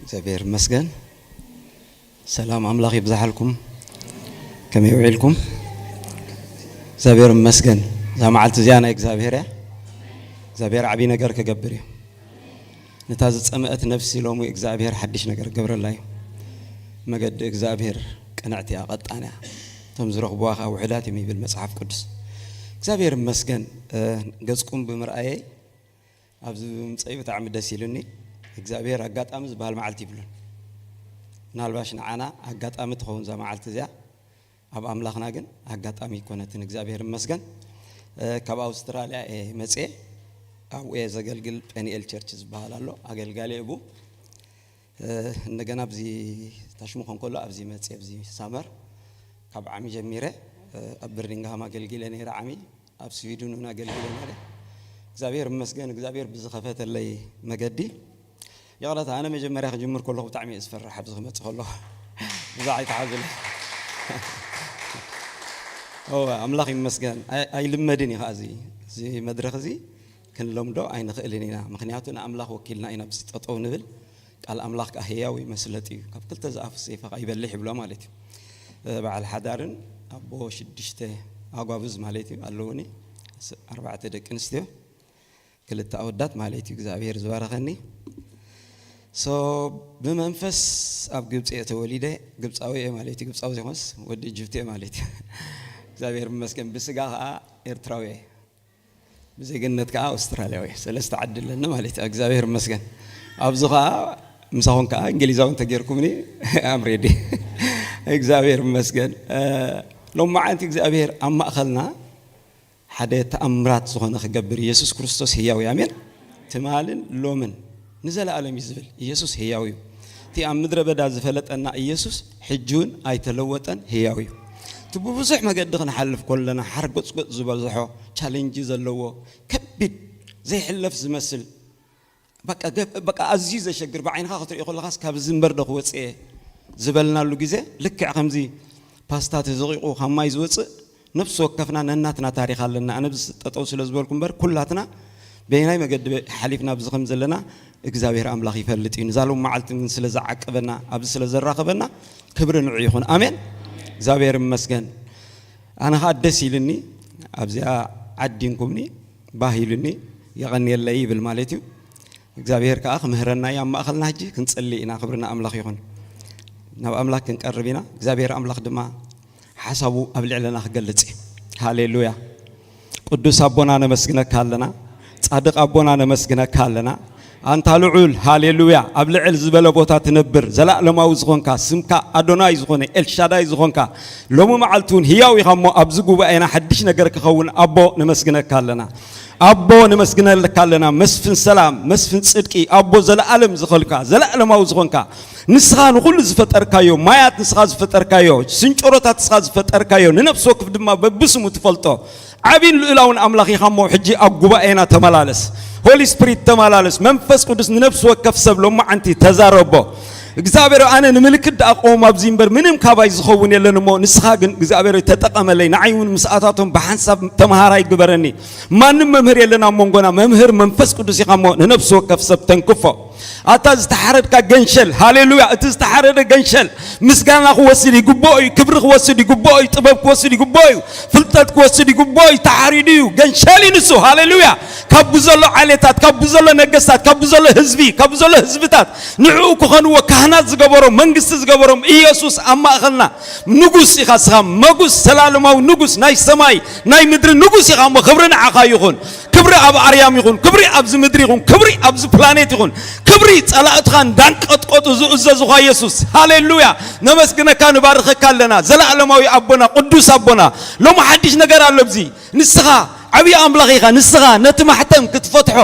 እግዚኣብሔር ይመስገን። ሰላም ኣምላኽ ይብዛሓልኩም። ከመይ ውዒልኩም? እግዚኣብሔር ይመስገን። እዛ መዓልቲ እዚኣ ናይ እግዚኣብሔር እያ። እግዚኣብሔር ዓብዪ ነገር ክገብር እዩ። ነታ ዝጸምአት ነፍሲ ሎሚ እግዚኣብሔር ሓድሽ ነገር ክገብረላ እዩ። መገዲ እግዚኣብሔር ቅንዕቲ እያ፣ ቀጣን እያ። እቶም ዝረኽብዋ ኸዓ ውሑዳት እዮም ይብል መጽሓፍ ቅዱስ። እግዚኣብሔር ይመስገን። እ፣ ገጽኩም ብምርኣየይ ኣብዚ ብምምጸይ ብጣዕሚ ደስ ኢሉኒ። እግዚኣብሔር ኣጋጣሚ ዝበሃል መዓልቲ ይብሉን። ምናልባሽ ንዓና ኣጋጣሚ ትኸውን እዛ መዓልቲ እዚኣ፣ ኣብ ኣምላኽና ግን ኣጋጣሚ ኣይኮነትን። እግዚኣብሔር ይመስገን። እ፣ ካብ ኣውስትራልያ እየ መጽየ። ኣብኡ እየ ዘገልግል። ጴንኤል ቸርች ዝበሃል ኣሎ፣ ኣገልጋሊ እቡ። እ፣ እንደገና ኣብዚ ታሽሙ ኮንኮሎ ኣብዚ መጽየ፣ ኣብዚ ሳመር ካብ ዓሚ ጀሚረ፣ እ፣ ኣብ በርሚንግሃም ኣገልጊለ ነይረ ዓሚ፣ ኣብ ስዊድን እውን ኣገልጊለ ነይረ። እግዚኣብሔር ይመስገን፣ እግዚኣብሔር ብዝኸፈተለይ መገዲ። ይቕረታ፣ ኣነ መጀመርያ ክጅምር ከለኹ ብጣዕሚ እየ ዝፈርሕ፣ ኣብዚ ክመጽእ ከለኹ። ብዛዕ ኣይትሓዙለይ። ኦ፣ ኣምላኽ ይመስገን። ኣይ-፣ ኣይልመድን እዩ ኸዓ እዚ፣ እዚ መድረኽ እዚ ክንለምዶ ኣይንኽእልን ኢና። ምኽንያቱ ንኣምላኽ ወኪልና ኢና ኣብዚ ጠጠው ንብል። ቃል ኣምላኽ ከኣ ህያው እዩ፣ መስለጢ እዩ። ካብ ክልተ ዝኣፉ ሰይፊ ከኣ ይበልሕ ይብሎ ማለት እዩ። እ፣ በዓል ሓዳርን ኣቦ ሽዱሽተ ኣጓብዝ ማለት እዩ ኣለውኒ። ስ-፣ ኣርባዕተ ደቂ ኣንስትዮ፣ ክልተ ኣወዳት ማለት እዩ። እግዚኣብሔር ዝባረኸኒ። ሶ፣ ብመንፈስ ኣብ ግብፂ እየ ተወሊደ። ግብፃዊ እየ ማለት እዩ። ግብፃዊ ዘይኮንስ ወዲ ኢጅፕት እየ ማለት እዩ። እግዚኣብሔር ይመስገን። ብስጋ ከኣ ኤርትራዊ እየ። ብዜግነት ከኣ ኣውስትራልያዊ እየ። ሰለስተ ዓዲ ኣለኒ ማለት እዩ። እግዚኣብሔር ይመስገን። ኣብዚ ከኣ ምሳኹም ከኣ እንግሊዛዊ እንተጌርኩምኒ፣ I'm ready። እግዚኣብሔር ይመስገን። እ፣ ሎማዓንቲ እግዚኣብሔር ኣብ ማእኸልና ሓደ ተኣምራት ዝኾነ ክገብር ኢየሱስ ክርስቶስ ህያው እዩ። ኣሜን። ትማልን ሎምን ንዘለኣለም እዩ ዝብል። ኢየሱስ ህያው እዩ። እቲ ኣብ ምድረ በዳ ዝፈለጠና ኢየሱስ ሕጂ እውን ኣይተለወጠን፣ ህያው እዩ። እቲ ብብዙሕ መገዲ ክንሓልፍ ከለና ሓርጎጽጎጽ ዝበዝሖ፣ ቻሌንጅ ዘለዎ፣ ከቢድ፣ ዘይሕለፍ ዝመስል፣ በቃ ገ-፣ በቃ ኣዝዩ ዘሸግር፣ ብዓይንኻ ክትሪኦ ከለኻስ ካብዚ እምበር ዶ ክወጽእ እየ ዝበልናሉ ግዜ፣ ልክዕ ከምዚ ፓስታ ተዘቒቑ ካብ ማይ ዝወጽእ፣ ነፍሲ ወከፍና ነናትና ታሪኽ ኣለና። ኣነ ኣብዚ ጠጠው ስለ ዝበልኩ እምበር፣ ኩላትና በየናይ መገዲ ሓሊፍና ኣብዚ ከም ዘለና እግዚኣብሔር ኣምላኽ ይፈልጥ እዩ። ንዛ ሎማዓልቲ ግን ስለ ዝዓቀበና፣ ኣብዚ ስለ ዘራኸበና፣ ክብሪ ንዑ ይኹን። ኣሜን። እግዚኣብሔር ይመስገን። ኣነ ኸዓ ደስ ኢልኒ፣ ኣብዚኣ ዓዲንኩምኒ፣ ባህ ኢሉኒ፣ የቐንየለይ ይብል ማለት እዩ። እግዚኣብሔር ከኣ ክምህረና እዩ ኣብ ማእኸልና። ሕጂ ክንጽሊ ኢና። ክብሪ ንኣምላኽ ይኹን። ናብ ኣምላኽ ክንቀርብ ኢና። እግዚኣብሔር ኣምላኽ ድማ ሓሳቡ ኣብ ልዕለና ክገልጽ እዩ። ሃሌሉያ። ቅዱስ ኣቦና ነመስግነካ ኣለና። ጻድቕ ኣቦና ነመስግነካ ኣለና። ኣንታ ልዑል፣ ሃሌሉያ፣ ኣብ ልዕል ዝበለ ቦታ ትነብር፣ ዘለኣለማዊ ዝኾንካ፣ ስምካ ኣዶናይ ዝኾነ፣ ኤልሻዳይ ዝኾንካ፣ ሎሚ መዓልቲ እውን ህያው ኢኻ እሞ ኣብዚ ጉባኤና ሓድሽ ነገር ክኸውን ኣቦ ነመስግነካ ኣለና። ኣቦ ነመስግነልካ ኣለና። መስፍን ሰላም፣ መስፍን ጽድቂ፣ ኣቦ ዘለኣለም ዝኾንካ፣ ዘለኣለማዊ ዝኾንካ፣ ንስኻ ንኹሉ ዝፈጠርካዮ፣ ማያት ንስኻ ዝፈጠርካዮ፣ ስንጨሮታት ንስኻ ዝፈጠርካዮ፣ ንነፍሲ ወክፍ ድማ በብስሙ ትፈልጦ ዓብይን ልኡላውን ኣምላኽ ኢኻ እሞ፣ ሕጂ ኣብ ጉባኤና ተመላለስ። ሆሊ ስፒሪት ተመላለስ። መንፈስ ቅዱስ ንነፍሲ ወከፍ ሰብ ሎማዓንቲ ተዛረቦ። እግዚኣብሔር፣ ኣነ ንምልክት ደኣ ክቆም ኣብዚ እምበር ምንም ካባይ ዝኸውን የለን እሞ፣ ንስኻ ግን እግዚኣብሔር ተጠቐመለይ፣ ንዓይ እውን ምስኣታቶም ብሓንሳብ ተምሃራይ ግበረኒ። ማንም መምህር የለን ኣብ መንጎና፣ መምህር መንፈስ ቅዱስ ኢኻ እሞ፣ ንነፍሲ ወከፍ ሰብ ተንክፎ። ኣታ ዝተሓረድካ ገንሸል፣ ሃሌሉያ፣ እቲ ዝተሓረደ ገንሸል ምስጋና ክወስድ ይግብኦ እዩ፣ ክብሪ ክወስድ ይግብኦ እዩ፣ ጥበብ ክወስድ ይግብኦ እዩ፣ ፍልጠት ክወስድ ይግብኦ እዩ። ተሓሪዱ እዩ፣ ገንሸል እዩ ንሱ። ሃሌሉያ። ካብ ብዘሎ ዓሌታት፣ ካብ ብዘሎ ነገስታት፣ ካብ ብዘሎ ህዝቢ፣ ካብ ብዘሎ ህዝብታት ንዕኡ ክኾንዎ ካህናት ዝገበሮም፣ መንግስቲ ዝገበሮም ኢየሱስ ኣብ ማእኸልና ንጉስ ኢኻ እስኻ፣ መጉስ፣ ሰላለማዊ ንጉስ፣ ናይ ሰማይ ናይ ምድሪ ንጉስ ኢኻ እሞ፣ ክብሪ ንዓኻ ይኹን። ክብሪ ኣብ ኣርያም ይኹን፣ ክብሪ ኣብዚ ምድሪ ይኹን፣ ክብሪ ኣብዚ ፕላኔት ይኹን፣ ክብሪ ጸላእትኻ እንዳንቀጥቀጡ ዝእዘዙኻ ኢየሱስ። ሃሌሉያ። ነመስግነካ፣ ንባርኸካ ኣለና። ዘለኣለማዊ ኣቦና፣ ቅዱስ ኣቦና፣ ሎሚ ሓድሽ ነገር ኣሎ ኣብዚ። ንስኻ ዓብዪ ኣምላኽ ኢኻ። ንስኻ ነቲ ማሕተም ክትፈትሖ፣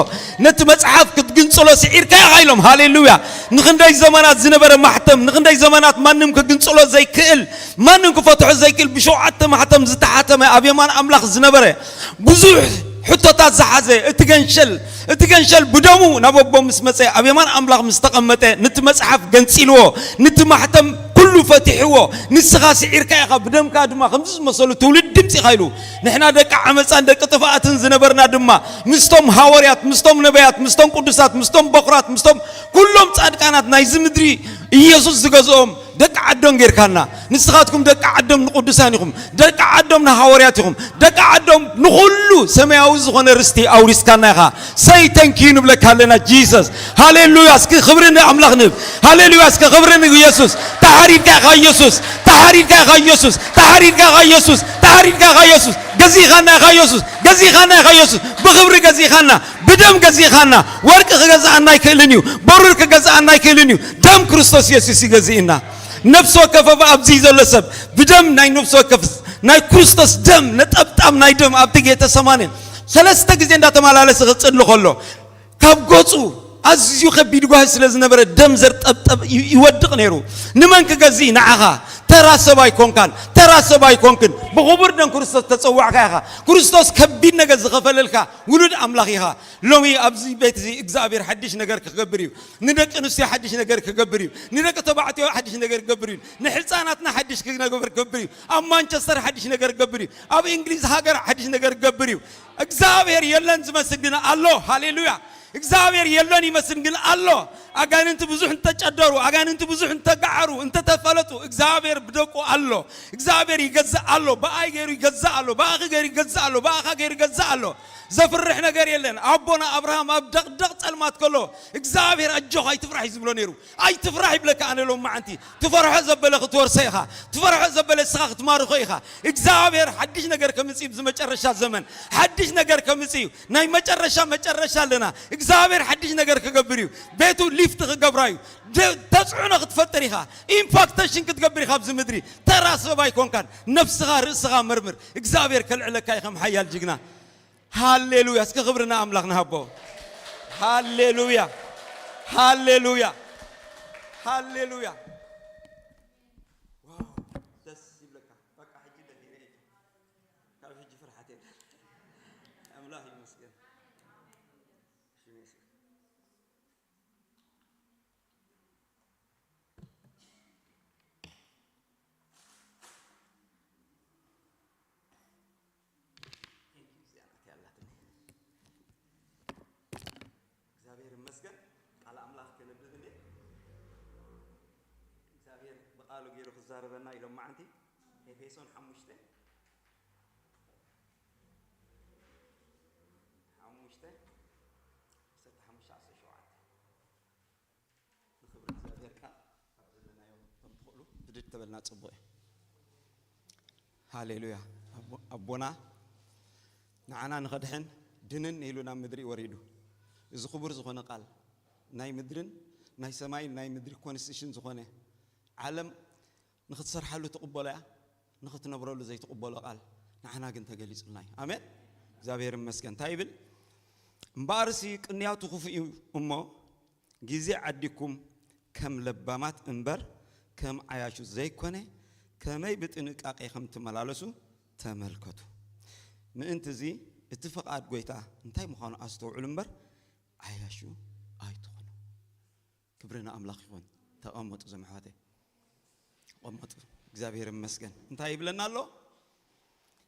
ነቲ መጽሓፍ ክትግንጽሎ ስዒርካ ኢኻ ኢሎም። ሃሌሉያ። ንኽንደይ ዘመናት ዝነበረ ማሕተም፣ ንኽንደይ ዘመናት ማንም ክግንጽሎ ዘይክእል፣ ማንም ክፈትሖ ዘይክእል፣ ብሸውዓተ ማሕተም ዝተሓተመ ኣብ የማን ኣምላኽ ዝነበረ ብዙሕ ሕቶታት ዝሓዘ እቲ ገንሸል፣ እቲ ገንሸል ብደሙ ናብ ኣቦ ምስ መጸ፣ ኣብ የማን ኣምላኽ ምስ ተቐመጠ፣ ነቲ መጽሓፍ ገንጺልዎ፣ ነቲ ማሕተም ኩሉ ፈቲሕዎ፣ ንስኻ ስዒርካ ኢኻ፣ ብደምካ ድማ ከምዚ ዝመሰሉ ትውልዲ ድምጺ ኢኻ ኢሉ። ንሕና ደቂ ዓመጻን ደቂ ጥፍኣትን ዝነበርና ድማ ምስቶም ሃዋርያት፣ ምስቶም ነቢያት፣ ምስቶም ቅዱሳት፣ ምስቶም በኹራት፣ ምስቶም ኩሎም ጻድቃናት ናይዚ ምድሪ ኢየሱስ ዝገዝኦም ደቂ ዓዶም ጌርካና። ንስኻትኩም ደቂ ዓዶም ንቅዱሳን ኢኹም፣ ደቂ ዓዶም ንሃዋርያት ኢኹም፣ ደቂ ዓዶም ንኹሉ ሰማያዊ ዝኾነ ርስቲ ኣውሪስካና ኢኻ። ሰይ ተንኪዩ ንብለካ ኣለና ጂሰስ። ሃሌሉያ። እስኪ ክብሪ ንኣምላኽ ንብ። ሃሌሉያ። እስኪ ክብሪ ንኢየሱስ። ተሓሪድካ ኢኻ ኢየሱስ። ተሓሪድካ ኢኻ ኢየሱስ። ተሓሪድካ ኢኻ ኢየሱስ። ተሓሪድካ ኢኻ ኢየሱስ። ገዚእኻና ኢኻ ኢየሱስ። ገዚእኻና ኢኻ ኢየሱስ። ብኽብሪ ገዚእኻና። ብደም ገዚእኻና። ወርቂ ክገዝኣና ኣይክእልን እዩ። በሩር ክገዝኣና ኣይክእልን እዩ። ደም ክርስቶስ ኢየሱስ ይገዝእና። ነፍሲ ወከፍ ኣብ ኣብዚ ዘሎ ሰብ ብደም ናይ ነፍሲ ወከፍ ናይ ክርስቶስ ደም ነጠብጣብ ናይ ደም ኣብቲ ጌተሰማኔ ሰለስተ ግዜ እንዳተመላለሰ ክጽሊ ከሎ ካብ ገጹ ኣዝዩ ከቢድ ጓሂ ስለ ዝነበረ ደም ዘርጠብጠብ ይ- ይወድቕ ነይሩ። ንመን ክገዝእ? ንዓኻ። ተራ ሰብ ኣይኮንካን፣ ተራ ሰብ ኣይኮንክን። ብኽቡር ደም ክርስቶስ ተጸዋዕካ ኢኻ። ክርስቶስ ከቢድ ነገር ዝኸፈለልካ ውሉድ ኣምላኽ ኢኻ። ሎሚ ኣብዚ ቤት እዚ እግዚኣብሔር ሓድሽ ነገር ክገብር እዩ። ንደቂ ኣንስትዮ ሓድሽ ነገር ክገብር እዩ። ንደቂ ተባዕትዮ ሓድሽ ነገር ክገብር እዩ። ንሕፃናትና ሓድሽ ነገር ክገብር እዩ። ኣብ ማንቸስተር ሓድሽ ነገር ክገብር እዩ። ኣብ እንግሊዝ ሃገር ሓድሽ ነገር ክገብር እዩ። እግዚኣብሔር የለን ዝመስል ግን ኣሎ። ሃሌሉያ። እግዚኣብሔር የለን ይመስል ግን ኣሎ። ኣጋንንቲ ብዙሕ እንተጨደሩ፣ ኣጋንንቲ ብዙሕ እንተጋዓሩ፣ እንተተፈለጡ፣ እግዚኣብሔር ብደቁ ኣሎ። እግዚኣብሔር ይገዝእ ኣሎ። ብኣይ ገይሩ ይገዝእ ኣሎ። ብኣኺ ገይሩ ይገዝእ ኣሎ። ብኣኻ ገይሩ ይገዝእ ኣሎ። ዘፍርሕ ነገር የለን። ኣቦና ኣብርሃም ኣብ ደቕደቕ ጸልማት ከሎ እግዚኣብሔር ኣጆኻ ኣይትፍራሕ እዩ ዝብሎ ነይሩ። ኣይትፍራሕ ይብለካ ኣነ ሎም መዓንቲ። ትፈርሖ ዘበለ ክትወርሶ ኢኻ። ትፈርሖ ዘበለ እስኻ ክትማርኾ ኢኻ። እግዚኣብሔር ሓድሽ ነገር ከምጽእ እዩ ኣብዚ መጨረሻ ዘመን። ሓድሽ ነገር ከምጽእ እዩ። ናይ መጨረሻ መጨረሻ ኣለና። እግዚኣብሔር ሓድሽ ነገር ክገብር እዩ። ቤቱ ሊፍት ክገብራ እዩ። ደ- ተጽዕኖ ክትፈጥር ኢኻ። ኢምፓክቴሽን ክትገብር ኢኻ ኣብዚ ምድሪ። ተራ ሰብ ኣይኮንካን። ነፍስኻ ርእስኻ መርምር። እግዚኣብሔር ከልዕለካ እዩ ከም ሓያል ጅግና። ሃሌሉያ። እስከ ክብሪ ንኣምላኽ ንሃቦ። ሃሌሉያ። ሃሌሉያ። ሃሌሉያ። ዋው፣ ደስ ይብለካ። በቃ ሕጂ ደፊረ እየ። ካብ ሕጂ ፍርሓት የለን። ኣምላኽ ይመስገን። ሽሙ ይመስገን። እግዚኣብሔር ይመስገን። ቃል ኣምላኽ ከነብብ እንዴ? እግዚኣብሔር ብቃሉ ገይሩ ክዛረበና ኢሎም መዓንቲ ኤፌሶን ሓሙሽተ፣ ሓሙሽተ፣ ዓሰርተ ሓሙሽተ፣ ዓሰርተ ሸውዓተ። ንኽብሪ እግዚኣብሔር ቃል ኣብ ዘለናዮ ከም ትኽእሉ ብድድ ተበልና ጽቡቕ እዩ። ሃሌሉያ። ኣቦ- ኣቦና ንዓና ንኸድሕን ድንን ኢሉ ናብ ምድሪ ወሪዱ። እዚ ክቡር ዝኾነ ቃል ናይ ምድርን ናይ ሰማይን ናይ ምድሪ ኮንስቲቱሽን ዝኾነ ዓለም ንኽትሰርሓሉ ትቕበሎ እያ፣ ንኽትነብረሉ ዘይትቕበሎ ቃል ንዓና ግን ተገሊጹልና እዩ። ኣሜን። እግዚኣብሔር ይመስገን። እንታይ ይብል? እምበኣርሲ ቅንያቱ ክፉእ እዩ እሞ ግዜ ዓዲኩም ከም ለባማት እምበር ከም ዓያሹ ዘይኮነ ከመይ ብጥንቃቄ ከም ትመላለሱ ተመልከቱ። ምእንቲ እዚ እቲ ፈቓድ ጎይታ እንታይ ምዃኑ ኣስተውዕሉ እምበር ዓያሹ ኣይትኹኑ። ክብሪ ንኣምላኽ ይኹን። ተቐመጡ እዞም ኣሕዋተይ። ተቐመጡ። እግዚኣብሔር ይመስገን። እንታይ ይብለና ኣሎ?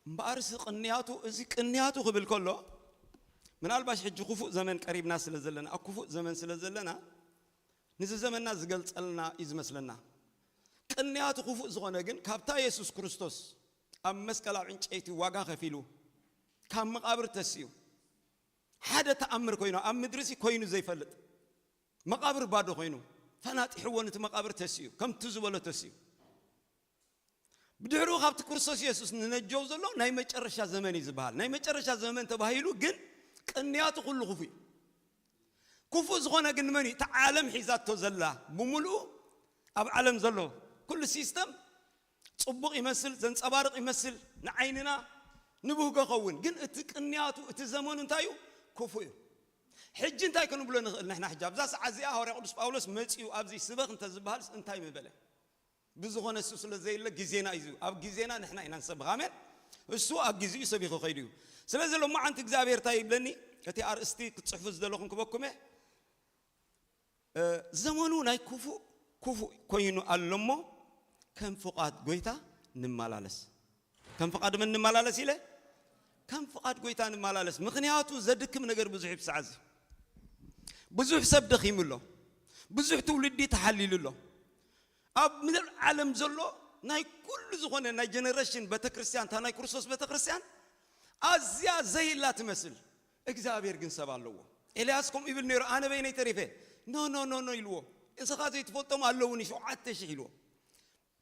እምበኣርሲ ቅንያቱ፣ እዚ ቅንያቱ ክብል ከሎ ምናልባሽ ሕጂ ክፉእ ዘመን ቀሪብና ስለ ዘለና፣ ኣብ ክፉእ ዘመን ስለ ዘለና ንዚ ዘመንና ዝገልጸልና እዩ ዝመስለና። ቅንያቱ ክፉእ ዝኾነ ግን ካብታ የሱስ ክርስቶስ ኣብ መስቀል ኣብ ዕንጨይቲ ዋጋ ከፊሉ ካብ መቓብር ተሲኡ ሓደ ተኣምር ኮይኑ ኣብ ምድሪ ሲ ኮይኑ ዘይፈልጥ መቓብር ባዶ ኮይኑ ፈናጢሕዎ ነቲ መቓብር ተሲኡ ከምቲ ዝበሎ ተሲኡ ብድሕሪኡ ካብቲ ክርስቶስ የሱስ ንነጀው ዘሎ ናይ መጨረሻ ዘመን እዩ ዝበሃል። ናይ መጨረሻ ዘመን ተባሂሉ ግን ቅንያቱ ኩሉ ክፉእ እዩ። ክፉእ ዝኾነ ግን መን እዩ? እቲ ዓለም ሒዛቶ ዘላ ብምሉኡ ኣብ ዓለም ዘሎ ኩሉ ሲስተም ጽቡቕ ይመስል፣ ዘንጸባርቕ ይመስል ንዓይንና ንብህጎ ኸውን። ግን እቲ ቅንያቱ እቲ ዘመኑ እንታይ እዩ? ክፉእ እዩ። ሕጂ እንታይ ክንብሎ ንኽእል ንሕና? ሕጂ ኣብዛ ሰዓት እዚኣ ሃዋርያ ቅዱስ ጳውሎስ መጺኡ ኣብዚ ስበኽ እንተ ዝበሃልስ እንታይ ምበለ? ብዝኾነ እሱ ስለ ዘየለ ግዜና እዩ። ኣብ ግዜና ንሕና ኢና ንሰብኽ። ኣሜን። እሱ ኣብ ጊዜኡ ሰቢኹ ከይዱ እዩ። ስለዚ ሎማዓንቲ እግዚኣብሔር እንታይ ይብለኒ? እቲ ኣርእስቲ ክትጽሕፉ ዝደለኹም ክበኩም እየ። እ፣ ዘመኑ ናይ ክፉእ ክፉእ ኮይኑ ኣሎ እሞ፣ ከም ፍቓድ ጎይታ ንመላለስ። ከም ፍቓድ መን ንመላለስ ኢለ? ከም ፍቓድ ጎይታ ንመላለስ። ምኽንያቱ ዘድክም ነገር ብዙሕ እዩ ብሰዓት እዚ። ብዙሕ ሰብ ደኺሙ ኣሎ። ብዙሕ ትውልዲ ተሓሊሉ ኣሎ። ኣብ ምድር ዓለም ዘሎ ናይ ኩሉ ዝኾነ ናይ ጀነሬሽን ቤተክርስትያን፣ እታ ናይ ክርስቶስ ቤተክርስትያን ኣዝያ ዘይላ ትመስል። እግዚኣብሔር ግን ሰብ ኣለዎ። ኤልያስ ከምኡ ይብል ነይሩ፣ "ኣነ በይነይ ተሪፈ?" "ኖ፣ ኖ፣ ኖ፣ ኖ" ኢልዎ። "እንስኻ ዘይትፈልጦም ኣለውኒ ሸውዓተ ሽሕ" ኢልዎ።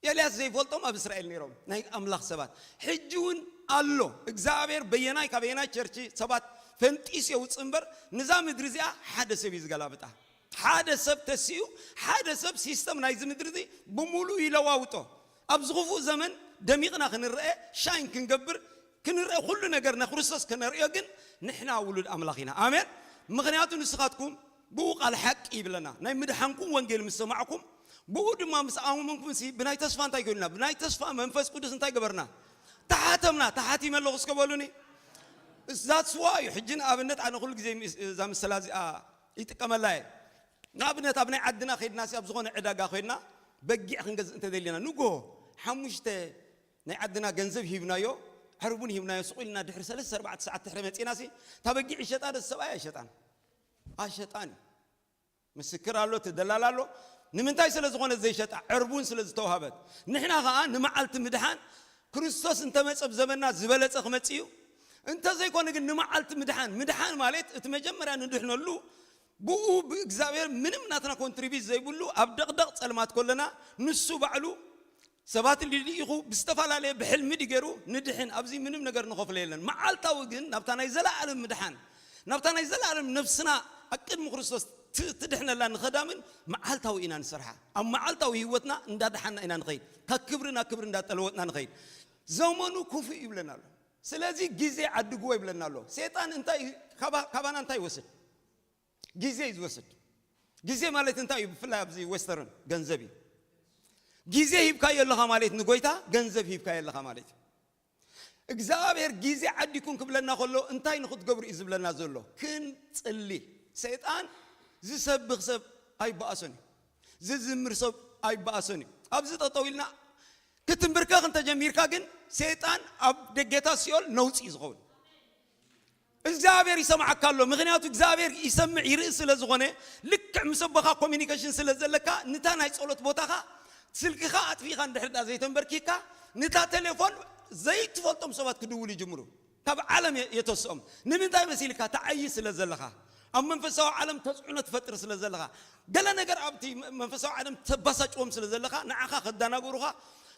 ኤልያስ ዘይፈልጦም ኣብ እስራኤል ነይሮም፣ ናይ ኣምላኽ ሰባት። ሕጂ እውን ኣሎ። እግዚኣብሔር በየናይ ካበየናይ ቸርች ሰባት ፈንጢስ የውፅእ እምበር፣ ንዛ ምድሪ እዚኣ ሓደ ሰብ እዩ ዝገላብጣ። ሓደ ሰብ ተሲኡ፣ ሓደ ሰብ ሲስተም ናይዚ ምድሪ እዚ ብምሉእ ይለዋውጦ። ኣብዚ ክፉእ ዘመን ደሚቕና ክንረአ፣ ሻይን ክንገብር፣ ክንረአ፣ ኩሉ ነገርና ክርስቶስ ከነርእዮ ግን ንሕና ውሉድ ኣምላኽ ኢና። ኣሜን። ምኽንያቱ ንስኻትኩም ብኡ ቃል ሓቂ ይብለና። ናይ ምድሓንኩም ወንጌል ምስ ሰማዕኩም፣ ብኡ ድማ ምስ ኣመንኩም ሲ ብናይ ተስፋ እንታይ ኮይንና? ብናይ ተስፋ መንፈስ ቅዱስ እንታይ ገበርና? ተሓተምና። ተሓቲመ ኣለኹ እስከ በሉኒ። That's why ሕጂ ንኣብነት ኣነ ኩሉ ግዜ ምስ-፣ እዛ ምስላ እዚኣ ይጥቀመላ እየ። ንኣብነት ኣብ ናይ ዓድና ከይድና ሲ ኣብ ዝኾነ ዕዳጋ ኮይና በጊዕ ክንገዝእ እንተደሊና ንጎ ሓሙሽተ ናይ ዓድና ገንዘብ ሂብናዮ፣ ዕርቡን ሂብናዮ፣ ስቕ ኢልና ድሕሪ ሰለስተ ኣርባዕተ ሰዓት ድሕሪ መጺና ሲ እታ በጊዕ ይሸጣ ዶ ሰብኣይ ኣይሸጣን? ኣይሸጣን እዩ። ምስክር ኣሎ፣ እቲ ደላላ ኣሎ። ንምንታይ ስለ ዝኾነ ዘይሸጣ? ዕርቡን ስለ ዝተዋህበት። ንሕና ኸኣ ንመዓልቲ ምድሓን ክርስቶስ እንተመጸ ኣብ ዘመንና ዝበለጸ ክመጽእ እዩ። እንተዘይኮነ ግን ንመዓልቲ ምድሓን፣ ምድሓን ማለት እቲ መጀመርያ ንድሕነሉ ብኡ ብእግዚኣብሔር ምንም ናትና ኮንትሪቢት ዘይብሉ ኣብ ደቕደቕ ጸልማት ከለና ንሱ ባዕሉ ሰባት ልኢኹ ብዝተፈላለየ ብሕልሚ ድዩ ገይሩ ንድሕን፣ ኣብዚ ምንም ነገር ንኸፍሎ የለን። መዓልታዊ ግን ናብታ ናይ ዘለኣለም ምድሓን፣ ናብታ ናይ ዘለኣለም ነፍስና ኣብ ቅድሚ ክርስቶስ ት-፣ ትድሕነላ ንኸዳምን መዓልታዊ ኢና ንሰርሓ። ኣብ መዓልታዊ ህይወትና እንዳደሓና ኢና ንኸይድ። ካብ ክብሪ ናብ ክብሪ እንዳጠለወጥና ንኸይድ። ዘመኑ ክፉእ ይብለና ኣሎ። ስለዚ ግዜ ዓድግዎ ይብለና ኣሎ። ሰይጣን እንታይ ካባ-፣ ካባና እንታይ ይወስድ? ግዜ እዩ ዝወስድ። ግዜ ማለት እንታይ እዩ? ብፍላይ ኣብዚ ዌስተርን ገንዘብ እዩ። ግዜ ሂብካዮ ኣለኻ ማለት ንጎይታ ገንዘብ ሂብካዮ ኣለኻ ማለት እዩ። እግዚኣብሔር ግዜ ዓዲኩም ክብለና ከሎ እንታይ ንክትገብሩ እዩ ዝብለና ዘሎ? ክንጽሊ። ሰይጣን ዝሰብኽ ሰብ ኣይበኣሶን እዩ። ዝዝምር ሰብ ኣይበኣሶን እዩ። ኣብዚ ጠጠው ኢልና ክትንብርከኽ እንተጀሚርካ ግን ሰይጣን ኣብ ደገታት ሲኦል ነውጺ እዩ ዝኸውን። እግዚኣብሔር ይሰምዓካ ኣሎ። ምኽንያቱ እግዚኣብሔር ይሰምዕ ይርኢ ስለ ዝኾነ፣ ልክዕ ምስ ኣቦኻ ኮሚኒኬሽን ስለ ዘለካ፣ ንታ ናይ ጸሎት ቦታኻ ስልክኻ ኣጥፊእኻ እንድሕር ደኣ ዘይተንበርኪካ፣ ንታ ቴሌፎን ዘይትፈልጦም ሰባት ክድውሉ ይጅምሩ። ካብ ዓለም የ-፣ የተስኦም። ንምንታይ መሲልካ? ትዓዪ ስለ ዘለኻ። ኣብ መንፈሳዊ ዓለም ተጽዕኖ ትፈጥር ስለ ዘለኻ። ገለ ነገር ኣብቲ መ-፣ መንፈሳዊ ዓለም ተባሳጭዎም ስለ ዘለኻ፣ ንዓኻ ከዳናግሩኻ፣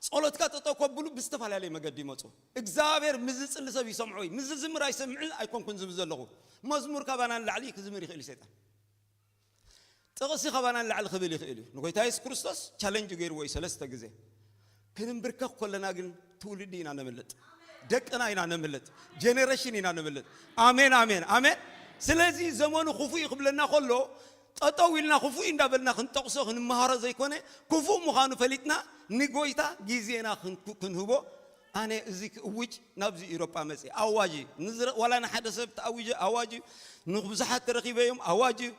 ጸሎትካ ጠጠው ከብሉ ብዝተፈላለየ መገዲ ይመጹ። እግዚኣብሔር ምስ ዝጽሊ ሰብ ይሰምዖ እዩ። ምስ ዝዝምር ኣይሰምዕን ኣይኮንኩን ዝብል ዘለኹ። መዝሙር ካባና ንላዕሊ ክዝምር ይኽእል እዩ ሰይጣን። ጥቕሲ ካባና ንላዕሊ ክብል ይኽእል እዩ። ንጎይታ የሱስ ክርስቶስ ቻለንጅ ገይርዎ እዩ ሰለስተ ግዜ። ክንንብርከኽ ከለና ግን ትውልዲ ኢና ነምልጥ። ደቅና ኢና ነምልጥ። ጀነሬሽን ኢና ነምልጥ። ኣሜን፣ ኣሜን፣ ኣሜን። ስለዚ ዘመኑ ክፉእ እዩ ክብለና ከሎ፣ ጠጠው ኢልና ክፉእ እንዳበልና ክንጠቕሶ ክንመሃሮ ዘይኮነ፣ ክፉእ ምዃኑ ፈሊጥና ንጎይታ ግዜና ክን-፣ ክንህቦ። ኣነ እዚ ክእውጅ ናብዚ ኤውሮጳ መጽእ። ኣዋጅ እዩ። ንዝረ-፣ ዋላ ንሓደ ሰብ ተኣዊጀ ኣዋጅ እዩ። ንብዙሓት ተረኺበዮም ኣዋጅ እዩ።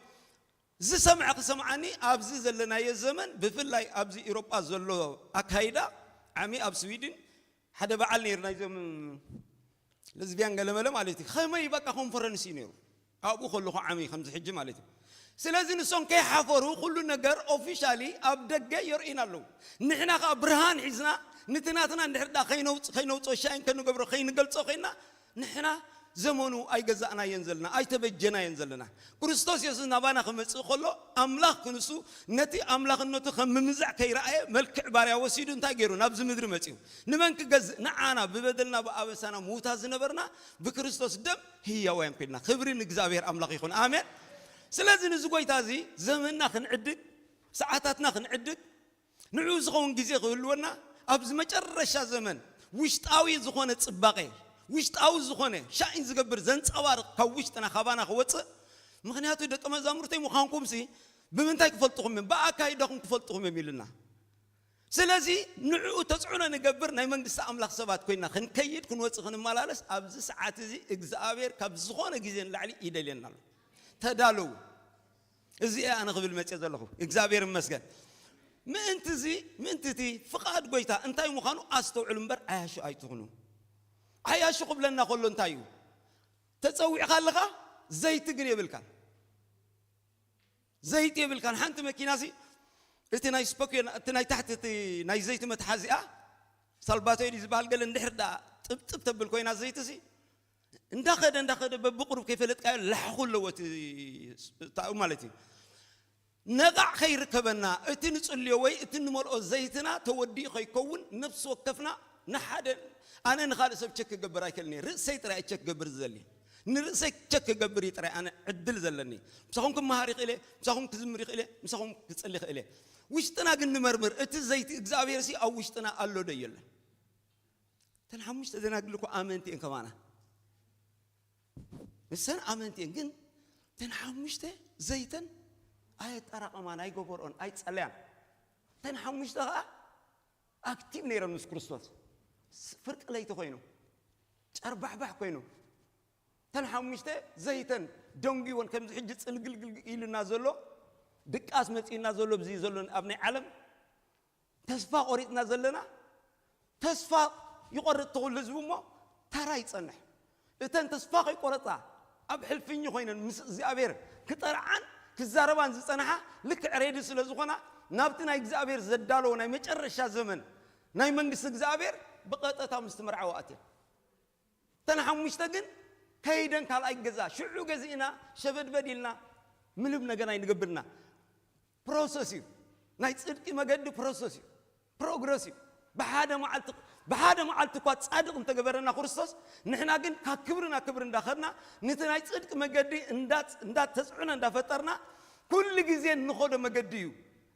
ዝሰምዐ ክሰምዓኒ ኣብዚ ዘለናዮ ዘመን፣ ብፍላይ ኣብዚ ኤውሮጳ ዘሎ ኣካይዳ፣ ዓሚ ኣብ ስዊድን ሓደ በዓል ነይሩ፣ ናይዞም ለዝቢያን ገለመለ ማለት እዩ። ከመይ በቃ ኮንፈረንስ እዩ ነይሩ። ኣብኡ ከለኹ ዓሚ ከምዚ ሕጂ ማለት እዩ። ስለዚ ንሶም ከይሓፈሩ ኩሉ ነገር ኦፊሻሊ ኣብ ደገ የርእዩና ኣለዉ። ንሕና ከኣ ብርሃን ሒዝና፣ ነቲ ናትና እንድሕር ደኣ ከይነውጽ-፣ ከይነውጽኦ ሻይን ከንገብሮ ከይንገልጾ ኮይና፣ ንሕና ዘመኑ ኣይገዛእናዮን ዘለና፣ ኣይተበጀናዮን ዘለና። ክርስቶስ የሱስ ናባና ክመጽእ ከሎ፣ ኣምላኽ ክንሱ ነቲ ኣምላኽነቱ ከም ምምዛዕ ከይረኣየ፣ መልክዕ ባርያ ወሲዱ እንታይ ገይሩ? ናብዚ ምድሪ መጺኡ። ንመን ክገዝእ? ንዓና፣ ብበደልና ብኣበሳና ምዉታት ዝነበርና፣ ብክርስቶስ ደም ህያውያን ኮይንና። ክብሪ ንእግዚኣብሔር ኣምላኽ ይኹን። ኣሜን። ስለዚ ንዚ ጎይታ እዚ ዘመንና ክንዕድግ፣ ሰዓታትና ክንዕድግ፣ ንዕኡ ዝኸውን ግዜ ክህልወና፣ ኣብዚ መጨረሻ ዘመን ውሽጣዊ ዝኾነ ጽባቐ፣ ውሽጣዊ ዝኾነ ሻይን ዝገብር፣ ዘንጸባርቕ ካብ ውሽጥና፣ ካባና ክወጽእ። ምኽንያቱ ደቀ መዛሙርተይ ምዃንኩምሲ ብምንታይ ክፈልጥኹም እዮም? ብኣካይዳኹም ክፈልጥኹም እዮም ኢሉና። ስለዚ ንዕኡ ተጽዕኖ ንገብር ናይ መንግስቲ ኣምላኽ ሰባት ኮይና ክንከይድ ክንወጽእ ክንመላለስ ኣብዚ ሰዓት እዚ እግዚኣብሔር ካብ ዝኾነ ግዜ ንላዕሊ ይደልየና ኣሎ። ተዳለዉ። እዚ እየ ኣነ ክብል መጽእ ዘለኹ። እግዚኣብሔር ይመስገን። ምእንቲ እዚ ምእንቲ እቲ ፍቓድ ጎይታ እንታይ ምዃኑ ኣስተውዕሉ እምበር ዓያሹ ኣይትኹኑ። ዓያሹ ክብለና ከሎ እንታይ እዩ? ተጸዊዕካ ኣለኻ፣ ዘይቲ ግን የብልካን። ዘይቲ የብልካን። ሓንቲ መኪና ሲ እቲ ናይ ስፖኪዮ እቲ ናይ ታሕቲ እቲ ናይ ዘይቲ መትሓዚኣ ሳልባቶይድ ዝበሃል ገለ እንድሕር ዳ ጥብጥብ ተብል ኮይና ዘይቲ ሲ እንዳኸደ እንዳኸደ በብቁሩብ ከይፈለጥካዮ ላሕኹ ኣለዎ እቲ ታኡ ማለት እዩ። ነቓዕ ከይርከበና እቲ ንጽልዮ ወይ እቲ ንመልኦ ዘይትና ተወዲኡ ከይከውን ነፍሲ ወከፍና ንሓደ ኣነ ንኻልእ ሰብ ቸክ ክገብር ኣይክእልን እየ። ርእሰይ ጥራይ ቸክ ክገብር ዝደሊ ንርእሰይ ቸክ ክገብር እዩ ጥራይ ኣነ ዕድል ዘለኒ። ምሳኹም ክመሃር ይኽእል እየ፣ ምሳኹም ክዝምር ይኽእል እየ፣ ምሳኹም ክጽሊ ይኽእል እየ። ውሽጥና ግን ንመርምር። እቲ ዘይቲ እግዚኣብሔር ሲ ኣብ ውሽጥና ኣሎ ዶ የለን? እተን ሓሙሽተ ደናግል እኮ ኣመንቲ እየን ከማና። ንሰን ኣመንቲ እየን፣ ግን እተን ሓሙሽተ ዘይተን ኣየጠራቐማን፣ ኣይገበርኦን፣ ኣይጸለያን። እተን ሓሙሽተ ኸዓ ኣክቲቭ ነይረን ምስ ክርስቶስ። ስ-፣ ፍርቂ ለይቲ ኮይኑ፣ ጨርባሕባሕ ኮይኑ፣ እተን ሓሙሽተ ዘይተን ደንጉይወን ከምዚ ሕጂ ጽልግልግል ኢሉና ዘሎ፣ ድቃስ መጺኡና ዘሎ፣ ብዚ ዘሎ ኣብ ናይ ዓለም ተስፋ ቆሪጽና ዘለና፣ ተስፋ ይቆርጥ ተኹሉ ህዝቢ እሞ ተራ ይጸንሕ። እተን ተስፋ ከይቆረጻ ኣብ ሕልፍኝ ኮይነን ምስ እግዚኣብሔር ክጠርዓን ክዛረባን ዝጸንሓ ልክዕ ሬዲ ስለ ዝኾና ናብቲ ናይ እግዚኣብሔር ዘዳለዎ ናይ መጨረሻ ዘመን ናይ መንግስቲ እግዚኣብሔር ብቐጠታ ምስቲ መርዓዊ ኣትየን። እተን ሓሙሽተ ግን ከይደን ካልኣይ ገዛ ሽዑ ገዚእና ሸበድበድ ኢልና ምንም ነገር ኣይንገብርና። ፕሮሰስ እዩ። ናይ ጽድቂ መገዲ ፕሮሰስ እዩ። ፕሮግረስ እዩ። ብሓደ መዓልቲ ብሓደ መዓልቲ እኳ ጻድቕ እንተገበረና ክርስቶስ፣ ንሕና ግን ካብ ክብሪ ናብ ክብሪ እንዳኸድና ነቲ ናይ ጽድቂ መገዲ እንዳ-፣ እንዳተጽዕኖ እንዳፈጠርና ኩሉ ግዜ እንኸዶ መገዲ እዩ